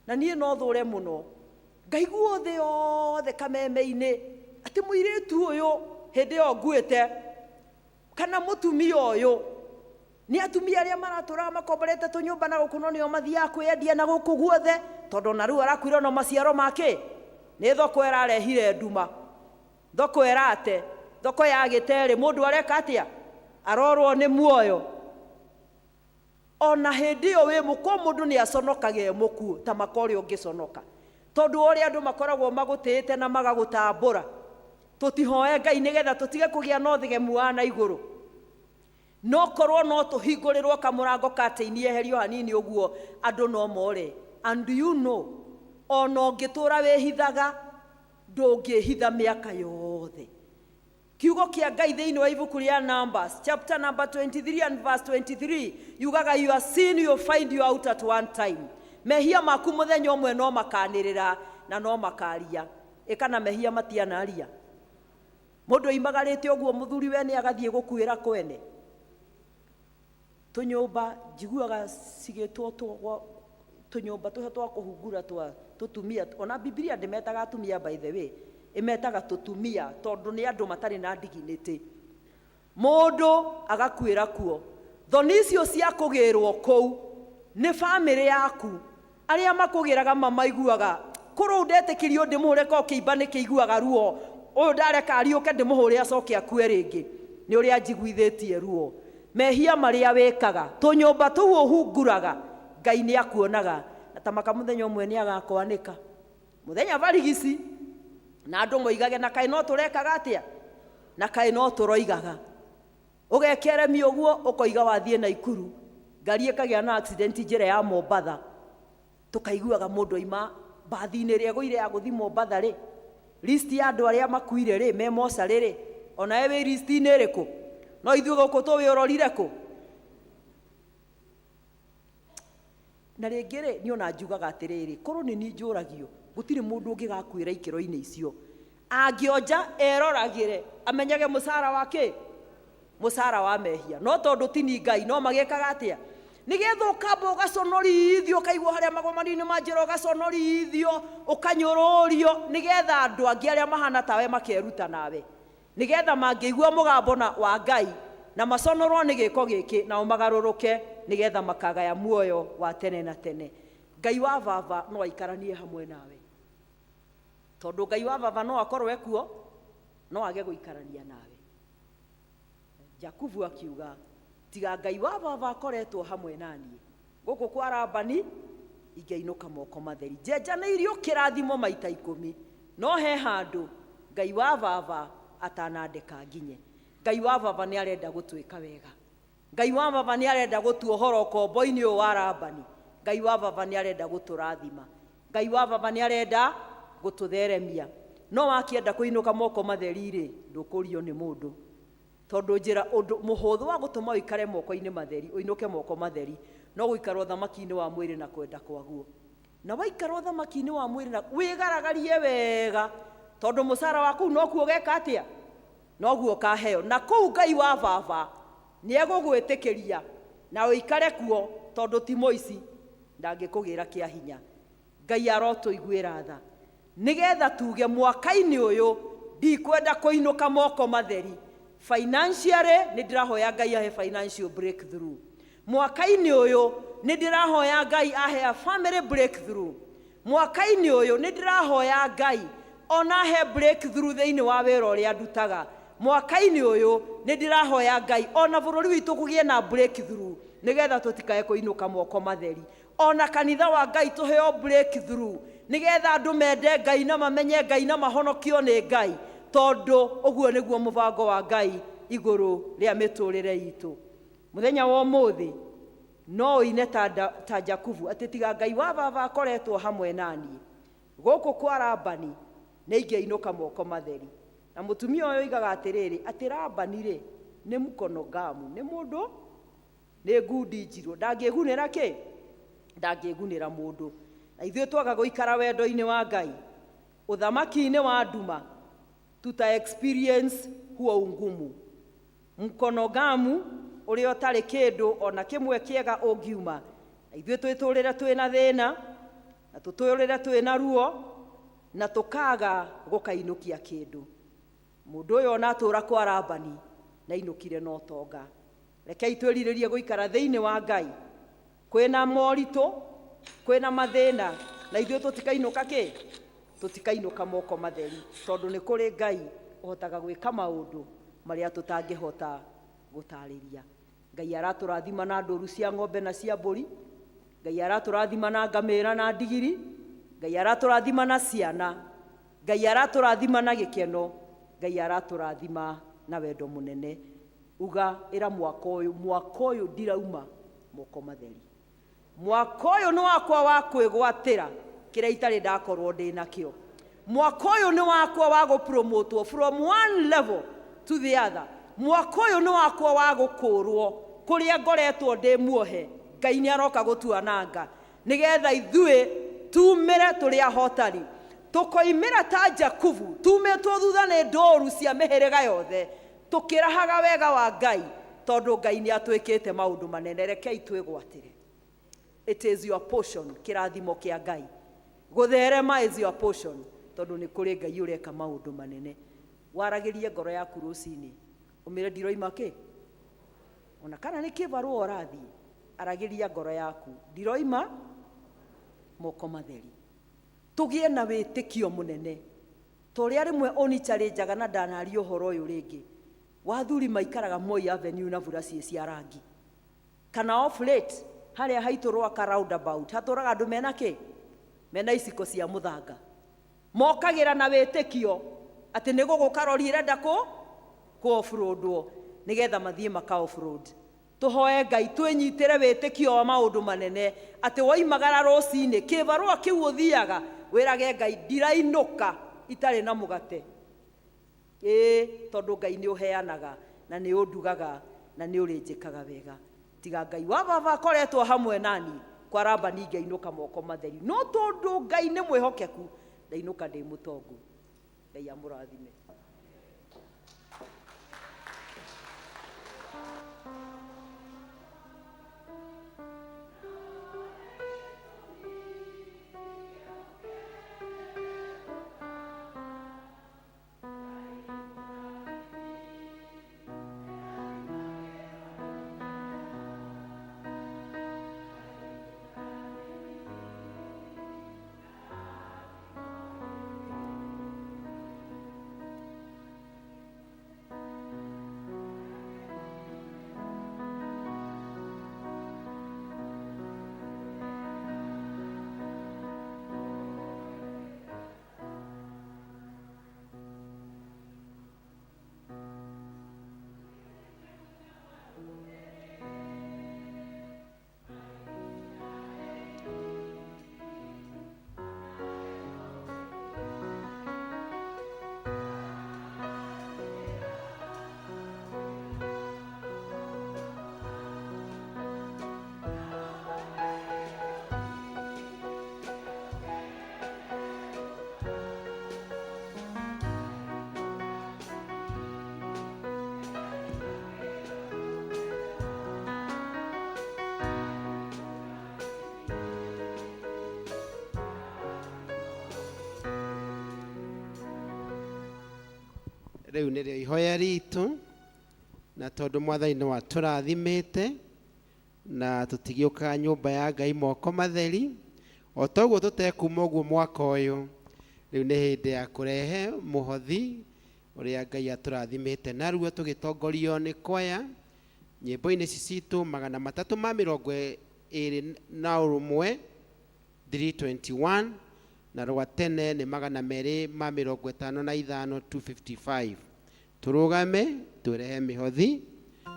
na niĩ no thũre mũno ngaiguo thĩ yothe kameme-inĩ atĩ mũirĩtu ũyũ hĩndĩ ĩyo nguĩte, kana mũtumia ũyũ, nĩ atumia arĩa maratũraga makomborete tũnyũmba na gũkũ, no nĩo mathiaga kwĩyendia na gũkũ guothe, tondũ ona rĩu arakuire ona maciaro make nĩ thoko ĩrarehire nduma, thoko ĩrate, thoko ya gĩterĩ, mũndũ areka atĩa? Arorwo nĩ muoyo. Ona hĩndĩ ĩyo wĩ mũkuũ, mũndũ nĩ aconokaga e mũkuũ ta maka ũrĩa ũngĩconoka, tondũ ũrĩa andũ makoragwo magũtĩĩte na magagũtambũra. Tũtihoe Ngai nĩgetha tũtige kũgĩa na ũthegemu wa na igũrũ. No korwo no tũhingũrĩrwo kamũrango katĩini eherio hanini ũguo, andũ no more. And you know, ona ũngĩtũra wĩhithaga, ndũngĩhitha mĩaka yothe. Kiugo kĩa Ngai thĩinĩ wa ibuku rĩa Numbers chapter number 23 and verse 23 yugaga, "Your sin will find you out at one time." Mehia maku mũthenya ũmwe no makanĩrĩra na no makaria. Ĩ kana mehia matianaria? Mũndũ oimagarĩte ũguo mũthuri we nĩ agathiĩ gũkuĩra kwene. Tũnyũmba njiguaga cigĩtwo tũnyũmba tũhe twa kũhungura twa tũtumia. Ona Bibilia ndĩmetaga atumia by the way, ĩmetaga tũtumia tondũ nĩ andũ matarĩ na dignity. Mũndũ agakuĩra kuo. Thoni icio cia kũgĩrwo kũu nĩ bamĩrĩ yaku. Arĩa makũgĩraga mamaiguaga kũrũu ndetĩkirio ndĩmũhũre ko kĩimba nĩ kĩiguaga ruo. Ũyũ ndareka ariũke ndĩmũhũre acoke akue rĩngĩ. Nĩ ũrĩa njiguithĩtie ruo. Mehia marĩa wĩkaga, tũnyũmba tũu ũhunguraga, Ngai nĩ akuonaga. Na ta maka mũthenya ũmwe nĩ agakwanĩka. Mũthenya barigici na andũ moigage na kaĩ no tũrekaga atĩa? Na kaĩ no tũroigaga. Ũgekeremia ũguo ũkoiga wathiĩ Naikuru, ngari ĩkagĩa na accident njĩra ya Mombatha. Tũkaiguaga mũndũ aima mbathi-inĩ ĩrĩa ĩgũire ya gũthiĩ Mombatha rĩ, list ya andũ arĩa makuire rĩ, me mocarĩ rĩ, onawe wĩ list-inĩ ĩrĩkũ? No ithuĩ gũkũ tũĩ ũrorire kũ? Na rĩngĩ rĩ, niĩ ona njugaga atĩrĩrĩ, korwo nĩ niĩ njũragio, gũtirĩ mũndũ ũngĩgakuĩra ikĩro-inĩ icio. Angĩonja eroragĩre, amenyage mũcara wa kĩ? Mũcara wa mehia. No tondũ ti ni Ngai, no magĩkaga atĩa? Nĩgetha ũkamba ũgaconorithio, ũkaigwo harĩa magomano-inĩ ma njĩra ũgaconorithio, ũkanyũrũrio, nĩgetha andũ angĩ arĩa mahana tawe makeruta nawe. Nĩgetha mangĩigua mũgambo na wa Ngai na maconorwo nĩ gĩko gĩkĩ, nao magarũrũke, nĩgetha makagaya muoyo wa tene na tene. Ngai wa baba no aikaranie hamwe nawe. Tondũ Ngai wa baba no akorwo ekuo, no age gũikarania nawe. Jakubu akiuga, tiga Ngai wa baba akoretwo hamwe na niĩ, gũkũ kwa Labani ingĩainũka moko matheri. Njenjanĩirio kĩrathimo maita ikũmi, no he handũ Ngai wa baba atanandeka nginye. Ngai wa baba nĩ arenda gũtwĩka wega. Ngai wa baba nĩ arenda gũtuohora ũkombo-inĩ ũyũ wa Labani. Ngai wa baba nĩ arenda gũtũrathima. Ngai wa baba nĩ arenda gũtũtheremia. No wakĩenda kũinũka moko matheri-rĩ, ndũkũrio nĩ mũndũ. Tondũ njĩra ũndũ mũhũthũ wa gũtũma ũikare moko-inĩ matheri, ũinũke moko matheri, no gũikara ũthamaki-inĩ wa mwĩrĩ na kwenda kwaguo. Na waikara ũthamaki-inĩ wa mwĩrĩ na wĩgaragarie wega, tondũ mũcara wa kũu nokuo ũgeka atĩa? Noguo ũkaheo. Na kũu Ngai wa baba nĩ egũgwĩtĩkĩria na ũikare kuo, tondũ ti mũici, ndangĩkũgĩra kĩa hinya. Ngai arotũiguĩra tha, nĩgetha tuge mwaka-inĩ ũyũ ndikwenda kũinũka moko matheri. Financially, nĩ ndĩrahoya Ngai ahe financial breakthrough. Mwaka-inĩ ũyũ nĩ ndĩrahoya Ngai ahe a family breakthrough. Mwaka-inĩ ũyũ nĩ ndĩrahoya Ngai ona ahe breakthrough thĩinĩ wa wĩra ũrĩa ndutaga. Mwaka-inĩ ũyũ nĩ ndĩrahoya Ngai ona bũrũri witũ kũgĩe na breakthrough, nĩgetha tũtikae kũinũka moko matheri. Ona kanitha wa Ngai tũheo breakthrough, nĩgetha andũ mende Ngai na mamenye Ngai na mahonokio nĩ Ngai, tondũ ũguo nĩguo mũbango wa Ngai igũrũ rĩa mĩtũrĩre itũ. Mũthenya wa ũmũthĩ no ũine ta Jakubu atĩ tiga Ngai wa baba akoretwo hamwe na niĩ gũkũ kwa Labani nĩ ingĩainũka moko matheri. Na mũtumia ũyũ oigaga atĩrĩrĩ, atĩ Labani rĩ nĩ mũkonogamu, nĩ mũndũ nĩ ngundi njirũ, ndangĩgunĩra kĩ? Ndangĩgunĩra mũndũ. Na ithuĩ twaga gũikara wendo-inĩ wa Ngai, ũthamaki-inĩ wa nduma, tuta experience huo ungumu. Mkonogamu ũrĩa ũtarĩ kĩndũ ona kĩmwe kĩega ũngiuma. Na ithuĩ twĩtũrĩre twĩna thĩna, na tũtũrĩre twĩna ruo, na tũkaga gũkainũkia kĩndũ. Mũndũ ũyũ ona atũra kwa Labani, na ainũkire na ũtonga. Rekei twĩrirĩrie gũikara thĩinĩ wa Ngai. Kwĩna moritũ, kwĩna mathĩna, na ithuĩ tũtikainũka kĩ? Tũtikainũka moko matheri, tondũ nĩ kũrĩ Ngai ũhotaga gwĩka maũndũ marĩa tũtangĩhota gũtarĩria. Ngai aratũrathima na ndũru cia ng'ombe na cia mbũri, Ngai aratũrathima na ngamĩra na ndigiri, Ngai aratũrathima na ciana, Ngai aratũrathima na gĩkeno, Ngai aratũrathima na wendo mũnene. Uga ĩra mwaka ũyũ, mwaka ũyũ ndirauma moko matheri. Mwaka ũyũ nĩ wakwa wa kwĩgwatĩra kĩrĩa itarĩ ndakorwo ndĩ nakĩo. Mwaka ũyũ nĩ wakwa wa gũpromotwo from one level to the other. Mwaka ũyũ nĩ wakwa wa gũkũrwo kũrĩa ngoretwo ndĩ muohe. Ngai nĩ aroka gũtuananga nĩgetha ithuĩ tumĩre tũrĩ ahotani. Tũkoimĩra ta Jakubu tumĩtwo thutha nĩ ndũru cia mĩhĩrĩga yothe, tũkĩrahaga wega wa Ngai, tondũ Ngai nĩ atwĩkĩte maũndũ manene. Rekei twĩgwatĩre. It is your portion, kĩrathimo kĩa Ngai. Gũtherema is your portion, tondũ nĩ kũrĩ Ngai ũreka maũndũ manene. Waragĩrie ngoro yaku rũcinĩ, ũmĩre ndiroima kĩ, ona kana nĩ kĩbarũa ũrathiĩ, aragĩria ngoro yaku, ndiroima moko matheri. Tũgĩe na wĩtĩkio mũnene ta ũrĩa rĩmwe ũnicharĩnjaga na ndanaria ũhoro ũyũ rĩngĩ wathuri maikaraga Moi Avenue na buraciĩ cia rangi kana off late harĩa haitũ Rwaka roundabout hatũraga andũ mena kĩ, mena iciko cia mũthanga, mokagĩra na wĩtĩkio atĩ nĩ gũgũka rori ĩrenda kũ offroadwo nĩgetha mathiĩ maka offroad. Tũhoe Ngai twĩnyitĩre wĩtĩkio wa maũndũ manene atĩ woimagara rũcinĩ kĩbarũa kĩu ũthiaga wĩrage Ngai ndirainũka itarĩ na mũgate, ĩĩ tondũ Ngai nĩ ũheanaga na nĩ ũndugaga na nĩ ũrĩnjĩkaga wega. Tiga Ngai wa baba akoretwo hamwe nani kwaramba ningĩinũka moko matheri, no tondũ Ngai nĩ mwĩhokeku ndainũka ndĩ mũtongu. Ngai amũrathime. Rĩu nĩrĩo ihoya ritũ, na tondũ Mwathani nĩ watũrathimĩte na tũtigĩũkaga nyũmba ya Ngai moko matheri, o toguo tũtekuma ũguo mwaka ũyũ, rĩu nĩ hĩndĩ ya kũrehe mũhothi ũrĩa Ngai atũrathimĩte naruo, tũgĩtongorio nĩ kwaya nyĩmbo-inĩ ici citũ 321, 321, na rwa tene nĩ 255, 255. Tũrũgame tũrehe mĩhothi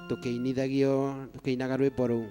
tũkĩinithagio tũkĩinaga rwĩmbo rũu.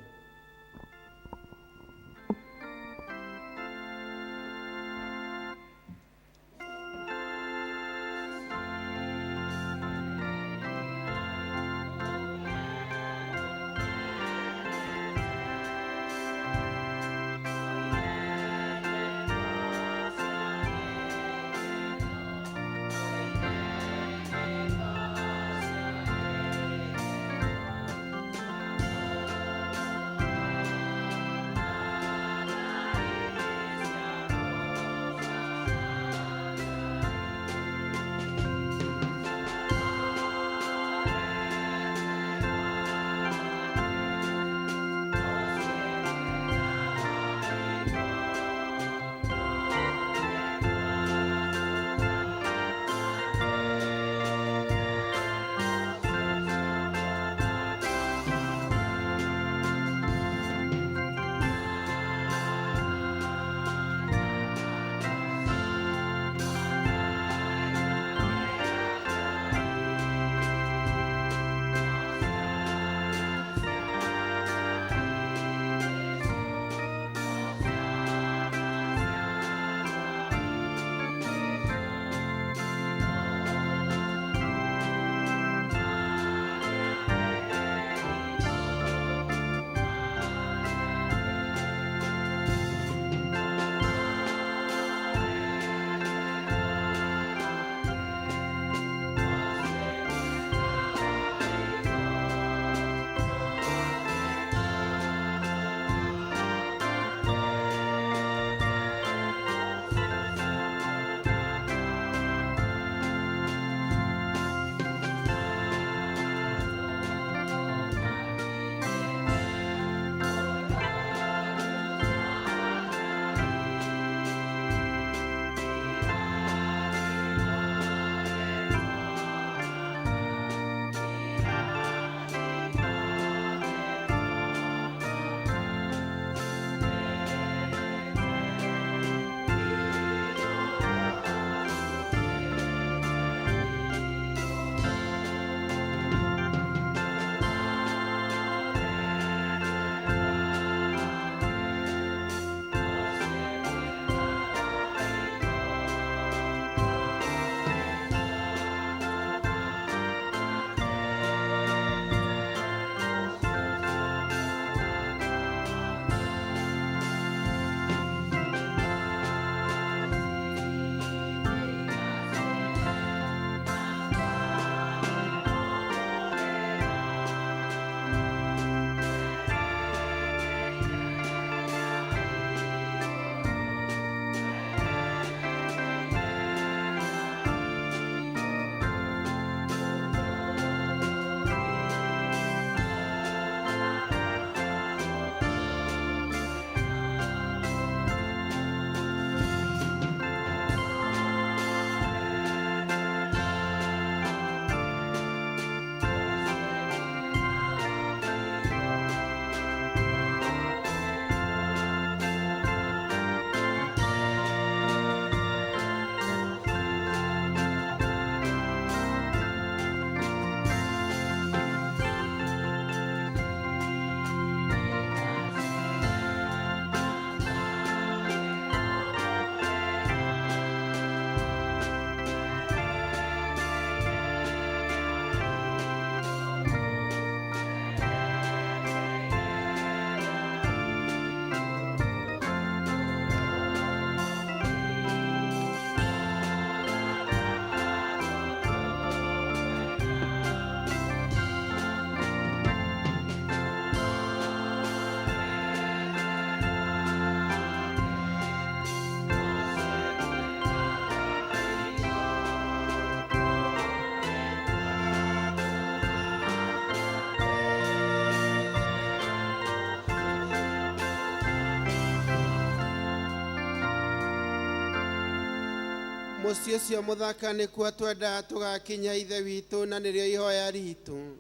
Mũciĩ ũcio mũthaka nĩkuo twendaga tũgakinya Ithe witũ, na nĩrĩo ihoya ritũ.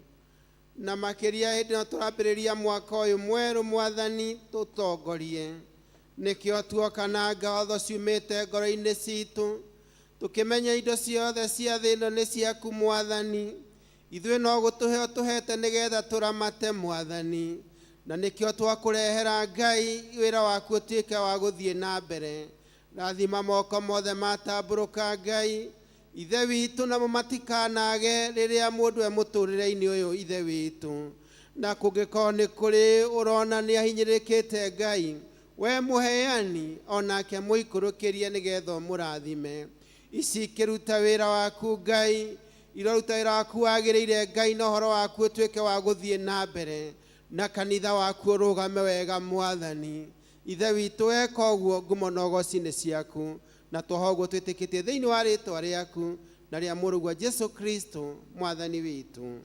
Na makĩria hĩndĩ ĩno tũrambĩrĩria mwaka ũyũ mwerũ, Mwathani tũtongorie. Nĩkĩo tuoka na ngatho ciumĩte ngoro-inĩ citũ, tũkĩmenya indo ciothe cia thĩ ĩno nĩ ciaku Mwathani. Ithuĩ no gũtũhe ũtũhete nĩgetha tũramate Mwathani, na nĩkĩo twakũrehera Ngai wĩra waku ũtuĩke wa gũthiĩ na mbere. Rathima moko mothe matambũrũka Ngai Ithe witũ, namo matikanage rĩrĩa mũndũ e mũtũrĩre-inĩ ũyũ Ithe witũ. Na kũngĩkorwo nĩ kũrĩ ũrona nĩ ahinyĩrĩrĩkĩte Ngai, we mũheani onake mũikũrũkĩrie nĩgetha ũmũrathime. Ici ikĩruta wĩra waku Ngai, iroruta wĩra waku wagĩrĩire Ngai, na ũhoro waku ũtuĩke wa gũthiĩ na mbere, na kanitha waku ũrũgame wega Mwathani. Ithe witũ eka ũguo, ngumo na ũgoci nĩ ciaku, na twaha ũguo twĩtĩkĩtie thĩinĩ wa rĩtwa rĩaku na rĩa mũrũguo Jesu Kristo Mwathani witũ.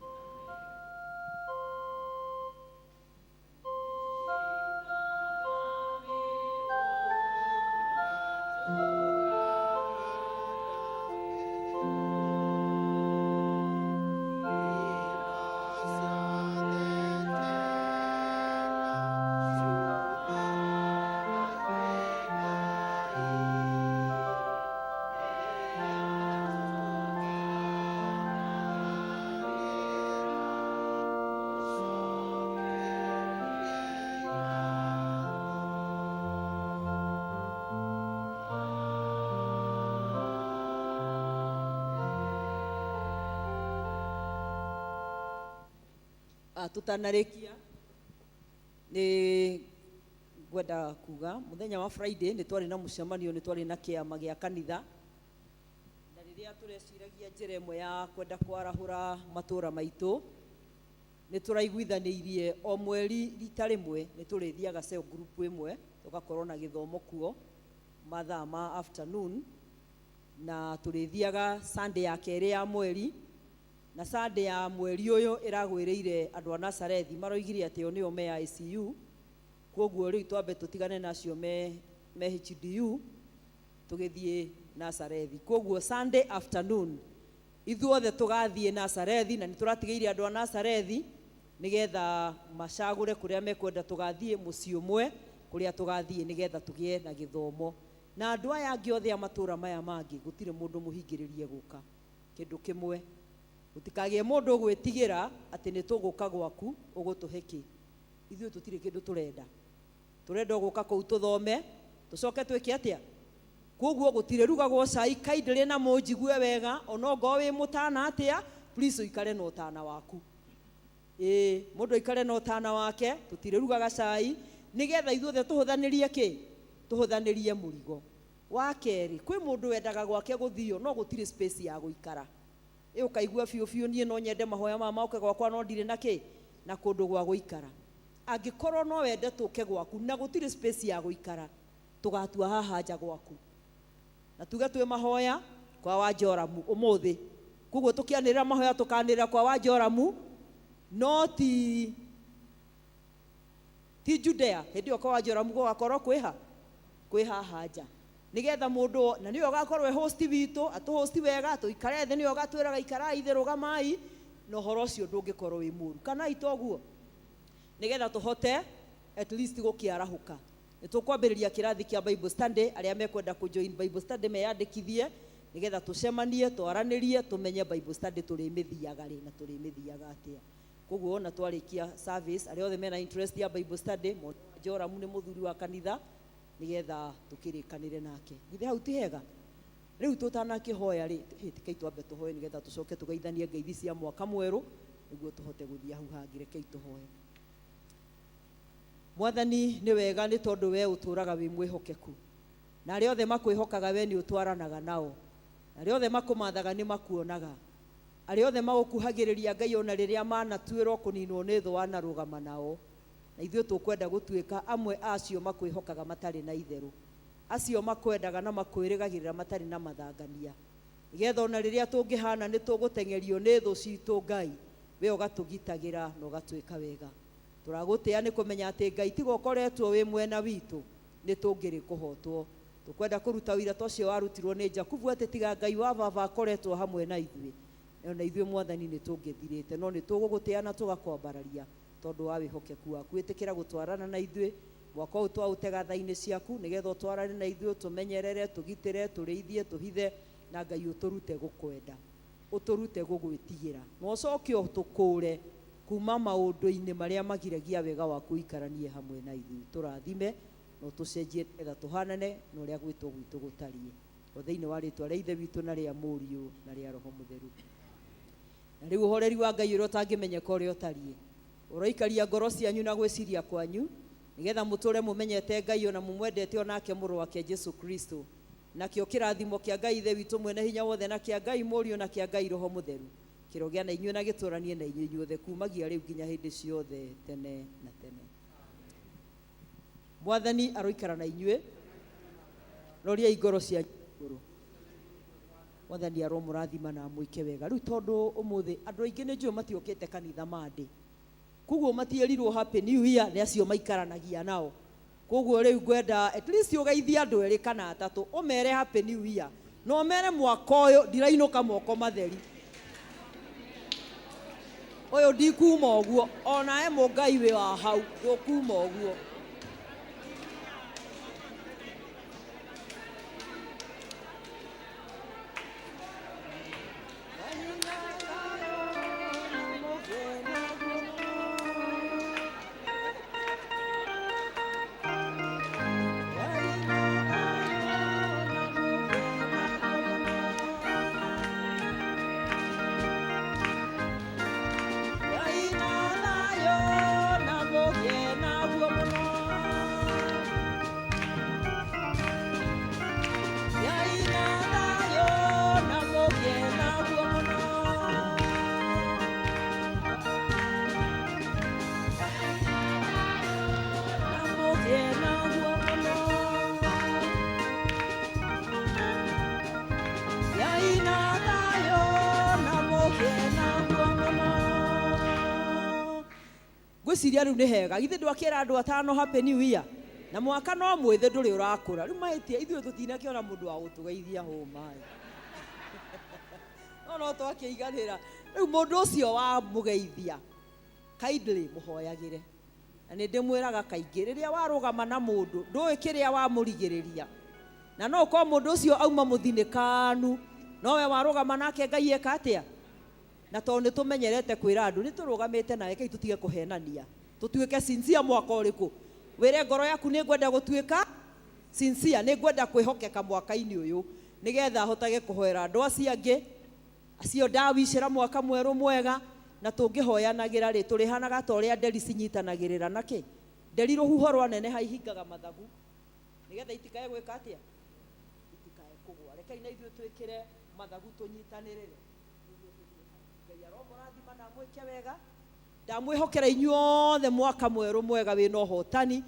Tutanarĩkia nĩ ngwenda kuga muthenya wa Friday nĩ twarĩ na mũcemanio, nĩ twarĩ na kĩama gĩa kanitha, na rĩrĩa tũreciragia njĩra ĩmwe ya kwenda kwarahũra matũra maitũ, nĩ tũraiguithanĩirie o mweri rita rĩmwe nĩ tũrĩthiaga cell group ĩmwe, tũgakorwo na gĩthomo kuo mathaa ma afternoon, na tũrĩthiaga Sunday ya kerĩ ya mweri, na Sunday ya mweri ũyũ ĩragwĩrĩire andũ a Nazarethi maroigire atĩ o nĩo me ICU, koguo rĩu twambe tũtigane nacio me HDU tũgĩthiĩ Nazarethi. Koguo Sunday afternoon ithuothe tũgathiĩ Nazarethi, na nĩ tũratigĩire andũ a Nazarethi nĩgetha macagũre kũrĩa mekwenda tũgathiĩ, mũciĩ ũmwe kũrĩa tũgathiĩ nĩgetha tũgĩe na gĩthomo. Na andũ aya angĩ othe a matũra maya mangĩ gũtirĩ mũndũ mũhingĩrĩrie gũka. Kĩndũ kĩmwe, gũtikagĩe mũndũ ũgwĩtigĩra atĩ nĩ tũgũka gwaku ũgũtũhe kĩ. Ithuĩ tũtirĩ kĩndũ tũrenda, tũrenda gũka kũu tũthome tũcoke twĩke atĩa. Koguo gũtirĩ rugagwo cai kaindĩrĩ na mũnjigue wega, onongorwo wĩ mũtana atĩa, please ũikare na ũtana waku. Ĩĩ, mũndũ aikare na ũtana wake, tũtirĩ rugaga cai nĩgetha ithuothe tũhũthanĩrie kĩ, tũhũthanĩrie mũrigo. Wa kerĩ, kwĩ mũndũ wendaga gwake gũthio no gũtirĩ space ya gũikara. Ĩ ũkaigua biũ biũ niĩ no nyende mahoya maya moke gwakwa no ndirĩ na kĩ, na kũndũ gwa gũikara. Angĩkorwo no wende tũke gwaku na gũtirĩ space ya gũikara, tũgatua haha nja gwaku. Na tuge twĩ mahoya kwa wa Joramu ũmũthĩ. Koguo tũkĩanĩrĩra mahoya tũkanĩrĩra kwa wa Joramu, no ti Judea. Hĩndĩ ĩyo kwa wa Joramu gũgakorwo kwĩha kwĩ haha nja, nĩgetha mũndũ na nĩwe ũgakorwo e host witũ, atũhosti wega, tũikare thĩ, nĩwe ũgatwĩraga ikarai thĩ, rũgamai, na ũhoro ũcio ndũngĩkorwo wĩ mũru. Kana itoguo, nĩgetha tũhote at least gũkĩarahũka. Nĩ tũkwambĩrĩria kĩrathi kĩa Bible study, arĩa mekwenda kũ join Bible study meyandĩkithie, nĩgetha tũcemanie, twaranĩrie, tũmenye Bible study tũrĩmĩthiaga rĩ na tũrĩmĩthiaga atĩa. Koguo ona twarĩkia service, arĩa othe mena interest ya Bible study, mone Joramu nĩ mũthuri wa kanitha, nĩgetha tũkĩrĩkanĩre nake. Githĩ hau ti hega? Rĩu tũtanakĩhoya rĩ, rekei twambe tũhoe nĩgetha tũcoke tũgeithanie ngeithi cia mwaka mwerũ, nĩguo tũhote gũthiĩ hau hangĩ. Rekei tũhoe. Mwathani nĩ wega nĩ tondũ we ũtũũraga wĩ mwĩhokeku, na arĩa othe makwĩhokaga we nĩ ũtwaranaga nao, na arĩa othe makũmathaga nĩ makuonaga, arĩa othe magũkuhagĩrĩria Ngai ona rĩrĩa manatuĩrwo kũninwo nĩ thũ wanarũgama nao. Na ithuĩ tũkwenda gũtuĩka amwe acio makwĩhokaga matarĩ na itherũ, acio makwendaga na makwĩrĩgagĩrĩra matarĩ na mathangania, nĩgetha ona rĩrĩa tũngĩhana nĩ tũgũteng'erio nĩ thũ citũ Ngai, we ũgatũgitagĩra na ũgatwĩka wega. Tũragũtĩa nĩ kũmenya atĩ Ngai tiga ũkoretwo wĩ mwena witũ, nĩ tũngĩrĩ kũhotwo. Tũkwenda kũruta ũira ta ũcio warutirwo nĩ Jakubu atĩ tiga Ngai wa baba akoretwo hamwe na ithuĩ, ona ithuĩ Mwathani nĩ tũngĩthirĩte, no nĩ tũgũgũtĩa na tũgakwambararia tondũ wa wĩhokeku waku. Ĩtĩkĩra gũtwarana na ithuĩ mwaka ũyũ twaũtega tha-inĩ ciaku, nĩgetha ũtwarane na ithuĩ, ũtũmenyerere, tũgitĩre, tũrĩithie, tũhithe, na Ngai ũtũrute gũkwenda, ũtũrute gũgwĩtigĩra, na ũcoke ũtũkũre kuma maũndũ-inĩ marĩa magiragia wega waku ũikaranie hamwe na ithuĩ. Tũrathime na ũtũcenjie nĩgetha tũhanane na ũrĩa gwĩtwo gwitũ gũtariĩ, o thĩinĩ wa rĩtwa rĩa Ithe witũ na rĩa Mũriũ na rĩa Roho Mũtheru. Na rĩu ũhoreri wa Ngai ũrĩa ũtangĩmenyeka ũrĩa ũtariĩ, ũroikaria ngoro cianyu na gwĩciria kwanyu, nĩgetha mũtũre mũmenyete Ngai ona mũmwendete onake mũrũ wake Jesu Kristo. Nakĩo kĩrathimo kĩa Ngai Ithe witũ mwene hinya wothe, na kĩa Ngai Mũriũ, na kĩa Ngai Roho Mũtheru kĩrogĩa na inyuĩ na gĩtũranie na inyuĩ inyuothe kumagia rĩu nginya hĩndĩ ciothe tene na tene. Mwathani aroikara na inyuĩ. Roriai ngoro cianyu igũrũ. Mwathani aromũrathima na amwĩke wega. Rĩu tondũ ũmũthĩ andũ aingĩ nĩ njũĩ matiokĩte kanitha Monday, koguo matierirwo happy new year nĩ acio maikaranagia nao. Koguo rĩu ngwenda at least ũgeithie andũ erĩ kana atatũ, ũmere happy new year, na ũmere mwaka ũyũ ndirainũka moko matheri, ũyũ ndikuma ũguo, onawe mũngai wĩ wa hau ndũkuma ũguo. Ngwĩciria rĩu nĩ hega, githĩ ndwakĩra andũ atano happy new year, na mwaka no mwĩthĩ ndũrĩ ũrakũra. Rĩu mahĩtia ithuĩ tũtinakĩona mũndũ wa gũtũgeithia hũma no no twakĩiganĩra. Rĩu mũndũ ũcio wa mũgeithia kindly mũhoyagĩre, na nĩ ndĩmwĩraga kaingĩ rĩrĩa warũgama na mũndũ ndũĩ kĩrĩa wamũrigĩrĩria, na no ũkorwo mũndũ ũcio auma mũthinĩkanu, nowe warũgama nake Ngai eka atĩa. Na tondũ nĩ tũmenyerete kwĩra andũ nĩ tũrũgamĩte nawe, kei tũtige kũhenania, tũtuĩke sincere. Mwaka ũrĩkũ wĩre ngoro yaku nĩ ngwenda gũtuĩka sincere, nĩ ngwenda kwĩhokeka mwaka-inĩ ũyũ, nĩgetha hotage kũhoera andũ acio angĩ acio ndawicĩra mwaka mwerũ mwega. Na tũngĩhoyanagĩra rĩ, tũrĩhanaga ta ũrĩa nderi cinyitanagĩrĩra nakĩ. Nderi rũhuho rwaneneha ihingaga mathagu nĩgetha itikae gwĩka atĩa, itikae kũgũa. Rekei na ithuĩ twĩkĩre mathagu tũnyitanĩrĩre. Ngai aromũrathima na amwĩke wega. Ndamwĩhokera inyuothe mwaka mwerũ mwega wĩna ũhotani,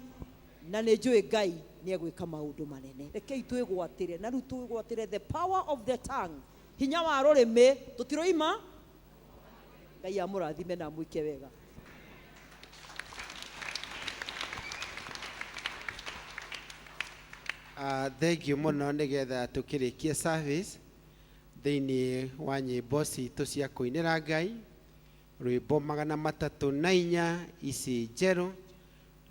na nĩ njũĩ Ngai nĩ egwĩka maũndũ manene. Rekei twĩgwatĩre, na rĩu twĩgwatĩre the power of the tongue, hinya wa rũrĩmĩ, tũtiroima. Ngai amũrathime na amwĩke wega. Thank you mũno. Nĩgetha tũkĩrĩkie service thĩinĩ wa nyĩmbo citũ cia kũinĩra Ngai, rwĩmbo 304 ici njerũ,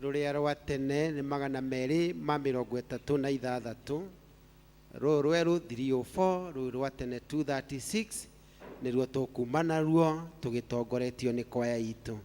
rũrĩa rwa tene nĩ 236, rũrũ rwerũ 304, rũrũ rwa tene 236, nĩruo tũkuma naruo tũgĩtongoretio nĩ kwaya itũ.